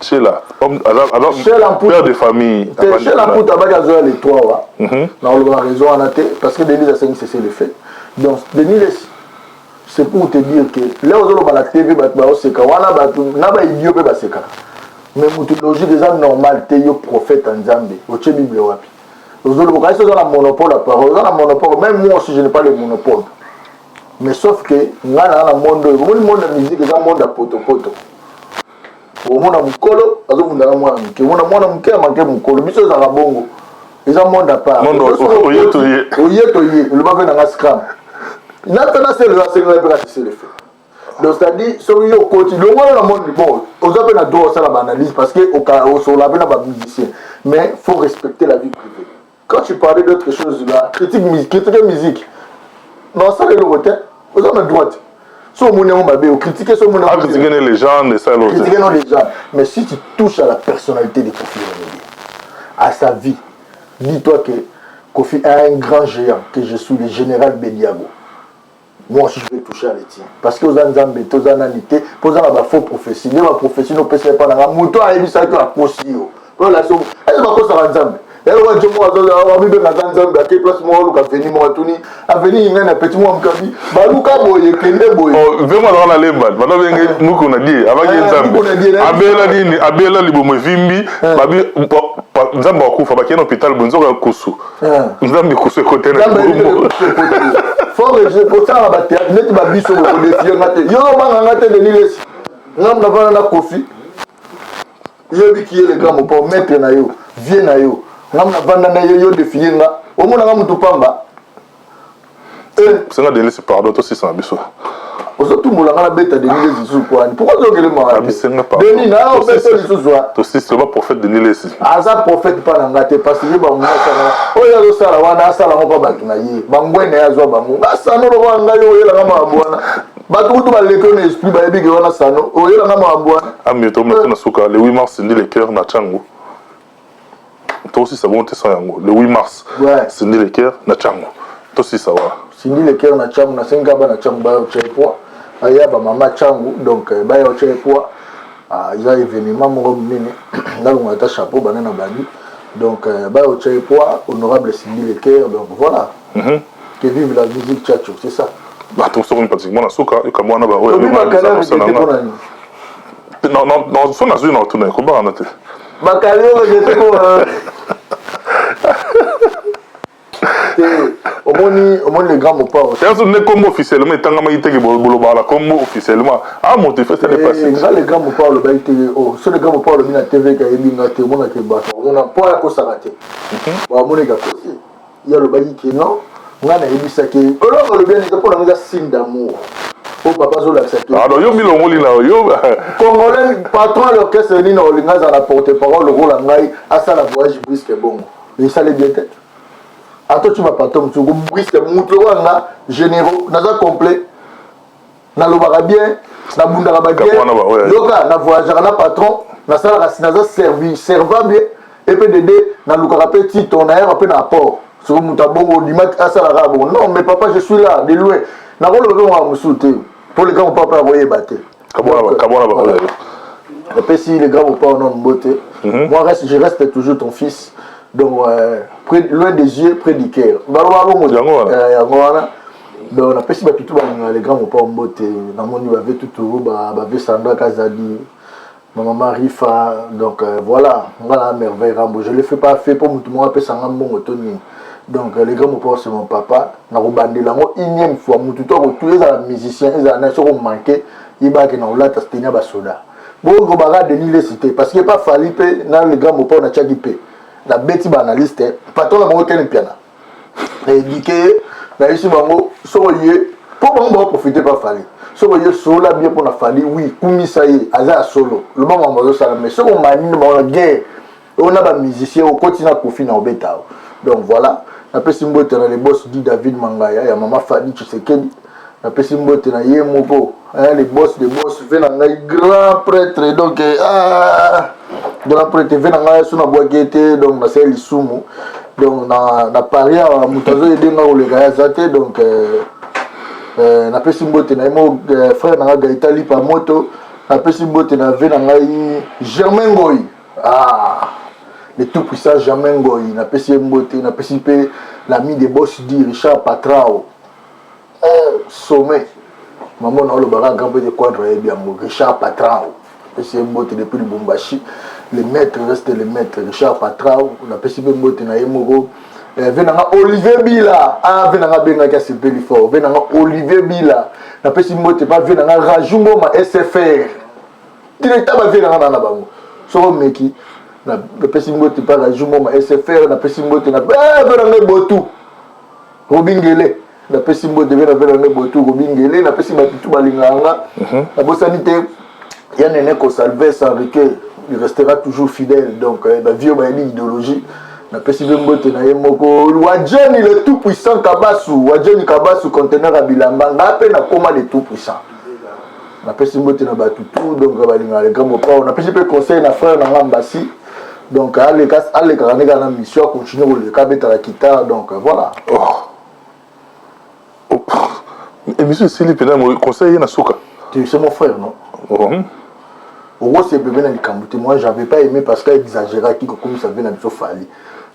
Sheila, père de famille. Sheila Mputa abaki azoya les trois wa na oloba raison wana te, parce que Denis asengi cessez le feu. Donc Denis Lesi, c'est pour te dire que leo ozoloba na TV, bato baoseka wana, bato na baidio mpe basekaka. Mais motu logique, eza normal te. Yo prophète ya Nzambe, otie Bible wapi? Ozoloba kasi oza na monopole ya parole, oza na monopole. Même moi aussi, je n'ai pas le monopole, mais sauf que ngai naa na monde oyo. Omoni, monde ya musique eza monde ya potopoto. Omona mokolo azobunda na mwana moke, omona mwana moke amanke mokolo. Biso ezalaka bongo, eza monde à part. Oye toye, eloba mpe nanga scram na mpe naselo asengai mpe kasi le fait. Donc c'est à dire, soki yo okoti longola na monde, bon, oza mpe na droit osala baanalyse, parce que osola mpe na bamusicien, mais faut respecter la vie privée. Quand tu parlais d'autres choses là, critique, critique musique. Nasala eloko te, oza na droite. So omoni yango mabe, ocritique. So omoni Acritique ne légende, esala eloko te. Critiquer non légende, mais si tu touches à la personnalité de Koffi Olomide, à sa vie, dis-toi que Koffi est un grand géant, que je suis le général Bediago. Moi aussi, je vais toucher à le tien, parce que oza Nzambe te, oza nani te, mpo oza na bafaux prophétie nde baprophétie nopesa epa nanga. Moto ayebisaki, akosi yo. Mpo olakisi ese bakosaka Nzambe. Eloko njo moko amibenga aza Nzambe, ake place moko, aluka aveni moko, atuni aveni ngai na petit moko mokabi, baluka boye, kende boye. Vraiment, azaka na lemba, bana benge muku na die abaki Nzambe. Abela nini? Abela libumu evimbi, babi Nzambe akufa, bakei na hôpital boye, nzoka kusu Nzambe, kusu ekote na libumu. Fort kosala bathéâtre neti babiso, bokodéfier nga te, yo obanga nga te. Denis Lesi, ngambo navanda na Kofi, yebiki ye le grand Mopao, maître na yo, vie na yo, ngambo navanda na ye, yo défier nga, omonanga mutu pamba. Senga Denis pardon, tosisa na biso. Ozotumbola nga, nabeta Denis Lesi lisusu kwani? Pourquoi ozokele mawa? Abisenga. Denis na obeta lisusu. Tosisi, loba prophète Denis Lesi. Aza prophète mpa na nga te, parce que ye bangwasana oyo azosala wana, asala ngo mpa bato na ye, bangwene ye azwa bango. Nga sano lokola ngai, oyo oyelanga makambo wana, bato kutu baleki oyo na esprit, bayebi ke wana sano oyelanga makambo wana. Ami, tomona na suka le 8 mars, Cindy Le Cœur na Tshangu. Tosisa bongo te sans yango. Le 8 mars, Cindy Le Cœur na Tshangu, tosisa wana. Cindy Le Cœur na Tshangu, nasengi bana Tshangu baya otya epoi, aya bamama Tshangu, donc baya otya epoi. Eza événement moko monene, nalongola ata chapeau bana na bandi. Donc baya otya epoi, honorable Cindy Le Cœur. Donc voilà, que vive la musique tchatcho, c'est ça. Bato sokomi pratiquement na suka, yoka mwana baoyo. So nazwi na otuna, ekobangana te. Bakali oyo jete ko te, omoni, omoni le grand Mopao. Yaso nde kombo officiellement etangamaki teke, bolobaka na kombo officiellement a moto efesi ane pasi. Nga le grand Mopao alobaki te. Oh, so le grand Mopao alobi na TV kayebi nga te, omonake bato omona mpo akosaka te, bamoneka kosi. Ye alobaki ke non, ngai nayebisaki eloko alobi wana eza mpona ngo, eza signe d'amour oyo papa azolakisa te. Alors yo milongoli na yo. Congolais, patron ya l'orchestre nini olinga azala na porte parole lokola ngai, asala voyage brusque bongo, esali bien te. Atoti bapatron mosusu brusque, mutu lokola nga, généraux, naza complet, nalobaka bien, nabundaka baguerre, yoka, na voyageaka na patron, nasalaka, naza servi servant bien, epdd nalukaka mpe tito, nayaka mpe na apport. Soki moto abongo ondima asalaka bongo, non mais papa, je suis là de loin, nakoloba mpe makambo mosusu te mpo le grand papa akoyeba te. Napesi le grand papa ono mbote. Moi reste, je reste toujours ton fils. Donc près, loin des yeux, près du cœur, baloba bongo, yango wana. Donc napesi bato tu balingaka le grand Mopao mbote. Namoni bave tuturu, bave Sandra Kazadi, ma maman Rifa. Donc voilà, nga na Merveille Rambo, je le fais pas fait mpo motu moko apesanga mbongo to nini. Donc le grand Mopao, c'est mon papa. Nakobandela yango unième fois, motu to akotu, ezala musicien, ezala nani, soki omanke, yebaki na kolata stenia basoda bokobaka Denis Lesi te, parce que pa Fali mpe na le grand Mopao natiaki mpe nabeti baanalyste, patron na bango Kene Mpiana, naéduquer ye, nayebisi bango soko ye mpo bango bakoprofite pa Fali. Soki oye solola bien mpo na Fali, oui, kumisa ye, aza ya solo, loba makambo azosala, mais soki omani bango na guerre oyo na bamusicien, okoti na Kofi na obeta o. Donc voilà, napesi mbote na le boss di David Mangaya ya mama Fadi Tshisekedi, napesi mbote na ye moko, le boss de boss, ve na ngai grand prêtre. Donc ah, grand prêtre ve na ngai, so nabwaki ye te, donc nasali lisumu. Donc na Paris awa, moto azoyede nga koleka ye aza te. Donc napesi mbote na ye mo frère na ngai Gaita Lipa Moto, napesi mbote na ve na ngai Germain Ngoi, ah, le tout puissant Germain Ngoi, napesi ye mbote. Napesi mpe l'ami de boss di Richard Patrao, sommet mamo na olobaka grand peu de quadre, ayebi yango, Richard Patrao, napesi ye mbote depuis Lubumbashi. Le maître reste le maître, Richard Patrao, napesi mpe mbote na ye moko. Ve nanga Olivier Bila, ah, ve nanga abengaki, asepeli fort, ve nanga Olivier Bila, napesi mbote pa ve nanga Raju Ngoma SFR, directeur bavie nanga na bango, soko omeki, napesi mbote pa Raju Ngoma SFR. Napesi mbote na ve nanga Ebotu Robingele, napesi mbote ve na ngai Botu Robingele, napesi bato tu balingaka nga. Nabosani te ya Nene Kosalves Enrique, il restera toujours fidèle. Donc bavie oyo bayebi idéologie. Napesi mpe mbote na ye moko Wajeni le tout puissant Kabasu, Wajeni Kabasu conteneur ya bilamba, nga mpe nakoma le tout puissant. Napesi mbote na bato tout donc balingaka le grand mopao. Napesi mpe conseil na frère na nga Mbasi, donc aleka alekaka nde kaka na mission, acontinue koleka, abetaka guitare, donc voilà. Oh. Oh. Émission esili mpenza, conseil ye na suka. C'est mon frère, non? Oh. Okosepebe na likambo te. Moi, j'avais pas aimé parce que exagéraki kokomisa ve na biso Fally.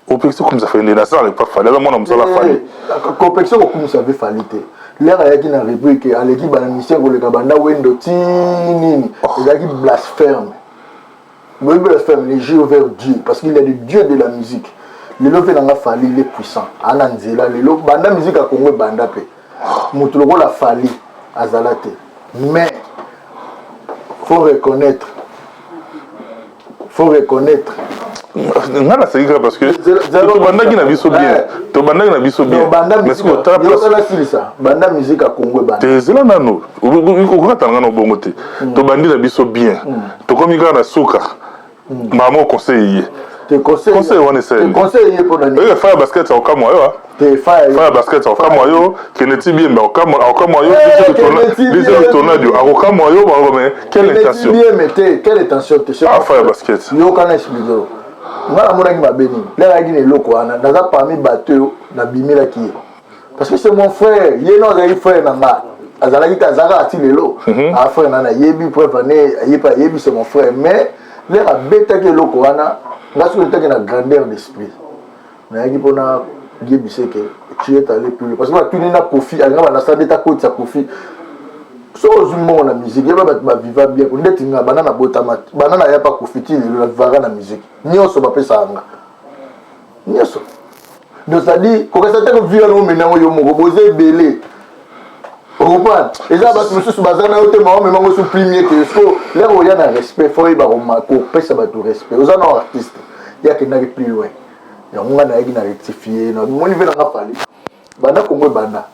Opekisi kokomisa Fally nde nasala epa Fally, aza mwana mosala Fally. Kopekisi kokomisa ve Fally te. L'heure ayaki na rubrique, aleki bamusicien koleka banda Wendo ti nini, ezalaki blasphème. Boyebi blasphème, les jeux vers Dieu, parce qu'il y a le Dieu de la musique. Lelo mpe nanga Fally, il est puissant, ana nzela. Lelo banda musique ya Congo ebanda mpe moto lokola Fally azala te. Mais faut reconnaître, faut reconnaître. Nga naseki kaka parce que tobandaki na biso bien, tobandaki na biso bien. Nasilisa, banda musique ya Congo ebanda. Te, ezela nano, okokata nga na obongo te. Tobandi na biso bien, tokomi kaka na suka, mama conseil ye. Conseil wana esali. Conseil ye mpona nini? Faya Basket akokamwa yo. Faya Basket akokamwa yo, Keneti Biembe akokamwa yo, Dise Tornado akokamwa yo. Mais quelle intention? Biembe te, quelle intention te. Ah, Faya Basket. Yokana, explique yo. Nga namonaki mabe nini? L'heure ayaki na eloko wana, naza parmi bato oyo nabimelaki ye parce que c'est mon frère. Ye no azalaki frère na nga, azalaki te, azalaka ati lelo a frère na nayebi, preuve ane aye mpe ayebi, c'est mon frère. Mais l'heure abetaki eloko wana, nga soki otaki na grandeur d'esprit, nayaki mpona yebise ke tu es allé plus loin, parce que batuni na Kofi, alinga banasa beta kotisa Kofi. Soki ozwi mbongo na musique, yeba bato baviva bien. Ndeti nga, banda na botama, banda na ya pa Kofi ti lelo, navivaka na musique. Nyonso bapesaka nga nyonso. Donc c'est-à-dire kokasa te kovia na omenango yo moko, boza ebele, ocomprendre? Eza bato mosusu baza na yo te, ma omemango so premier te. So l'heure oya na respect, faut oyeba kopesa bato respect. Oza na artiste, ye akendaki plus loin. Yango nga nayaki na rectifie. Namoni mpe nanga Fally, banda Kongo ebanda,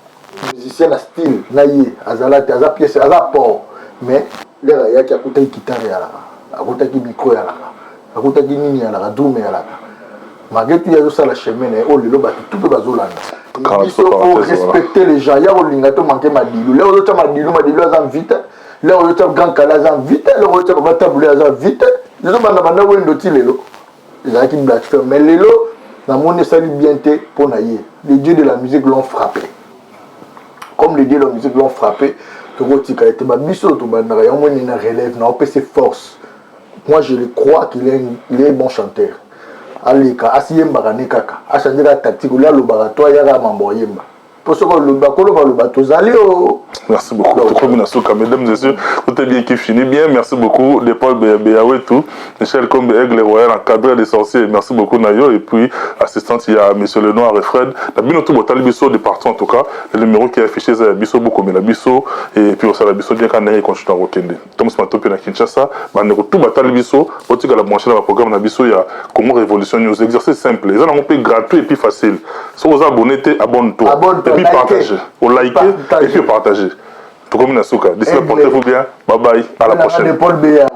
musicien na style na ye azala te, aza pièce, aza port. Mais l'heure ayaki, akutaki guitare eyalaka, akutaki micro eyalaka, akutaki nini eyalaka, drum eyalaka. Malgré tout, ye azosala chemin na ye oyo lelo bato tu mpe bazolanda biso. Faut respecter les gens. Ya kolinga to manke Madilu, l'heure ozotya Madilu, Madilu aza vite. L'heure ozotya Grand Kallé, aza vite. L'heure ozotya Papa Tabu Ley, aza vite. Ezobanda banda Wendo ti lelo, ezalaki blasphème. Mais lelo namoni esali bien te mpo na ye. Les dieux de la musique l'ont frappé. Comme les dieux de la musique l'ont frappé, tokotika ete babiso oyo tobandaka yango moni na relève na opesa force. Moi, je le crois qu'il est, il est bon chanteur. Aleka asiyembaka ne kaka, achange kaka tactique. Olia alobaka to ayaka mambo oyemba, mpo soki oloba koloba loba tozali o. Merci beaucoup. Tokomi na suka, mesdames et messieurs. Tout est bien qui finit bien. Merci beaucoup. De Paul Beyawetu, Michel Kombe, Aigle Royal, encadré des sorciers. Merci beaucoup, Nayo. Et puis, assistante, il y a Monsieur Lenoir et Fred. Na bino tout botali biso de partout en tout cas. Le numéro qui est affiché, c'est biso beaucoup, mais la biso. Et puis, on la biso bien quand on continue à rokende. Thomas Matope na Kinshasa, bandeko tout batali biso, botika la branche na programme na biso ya Congo Révolution News. Exercice simple. Ils ont un gratuit et puis facile. Si vous abonnez, abonne-toi. Abonne et puis partagez. Au liker et puis partagez. Tokomi na suka. D'ici là, portez-vous bien. Bye bye. À la prochaine. Paul Béa.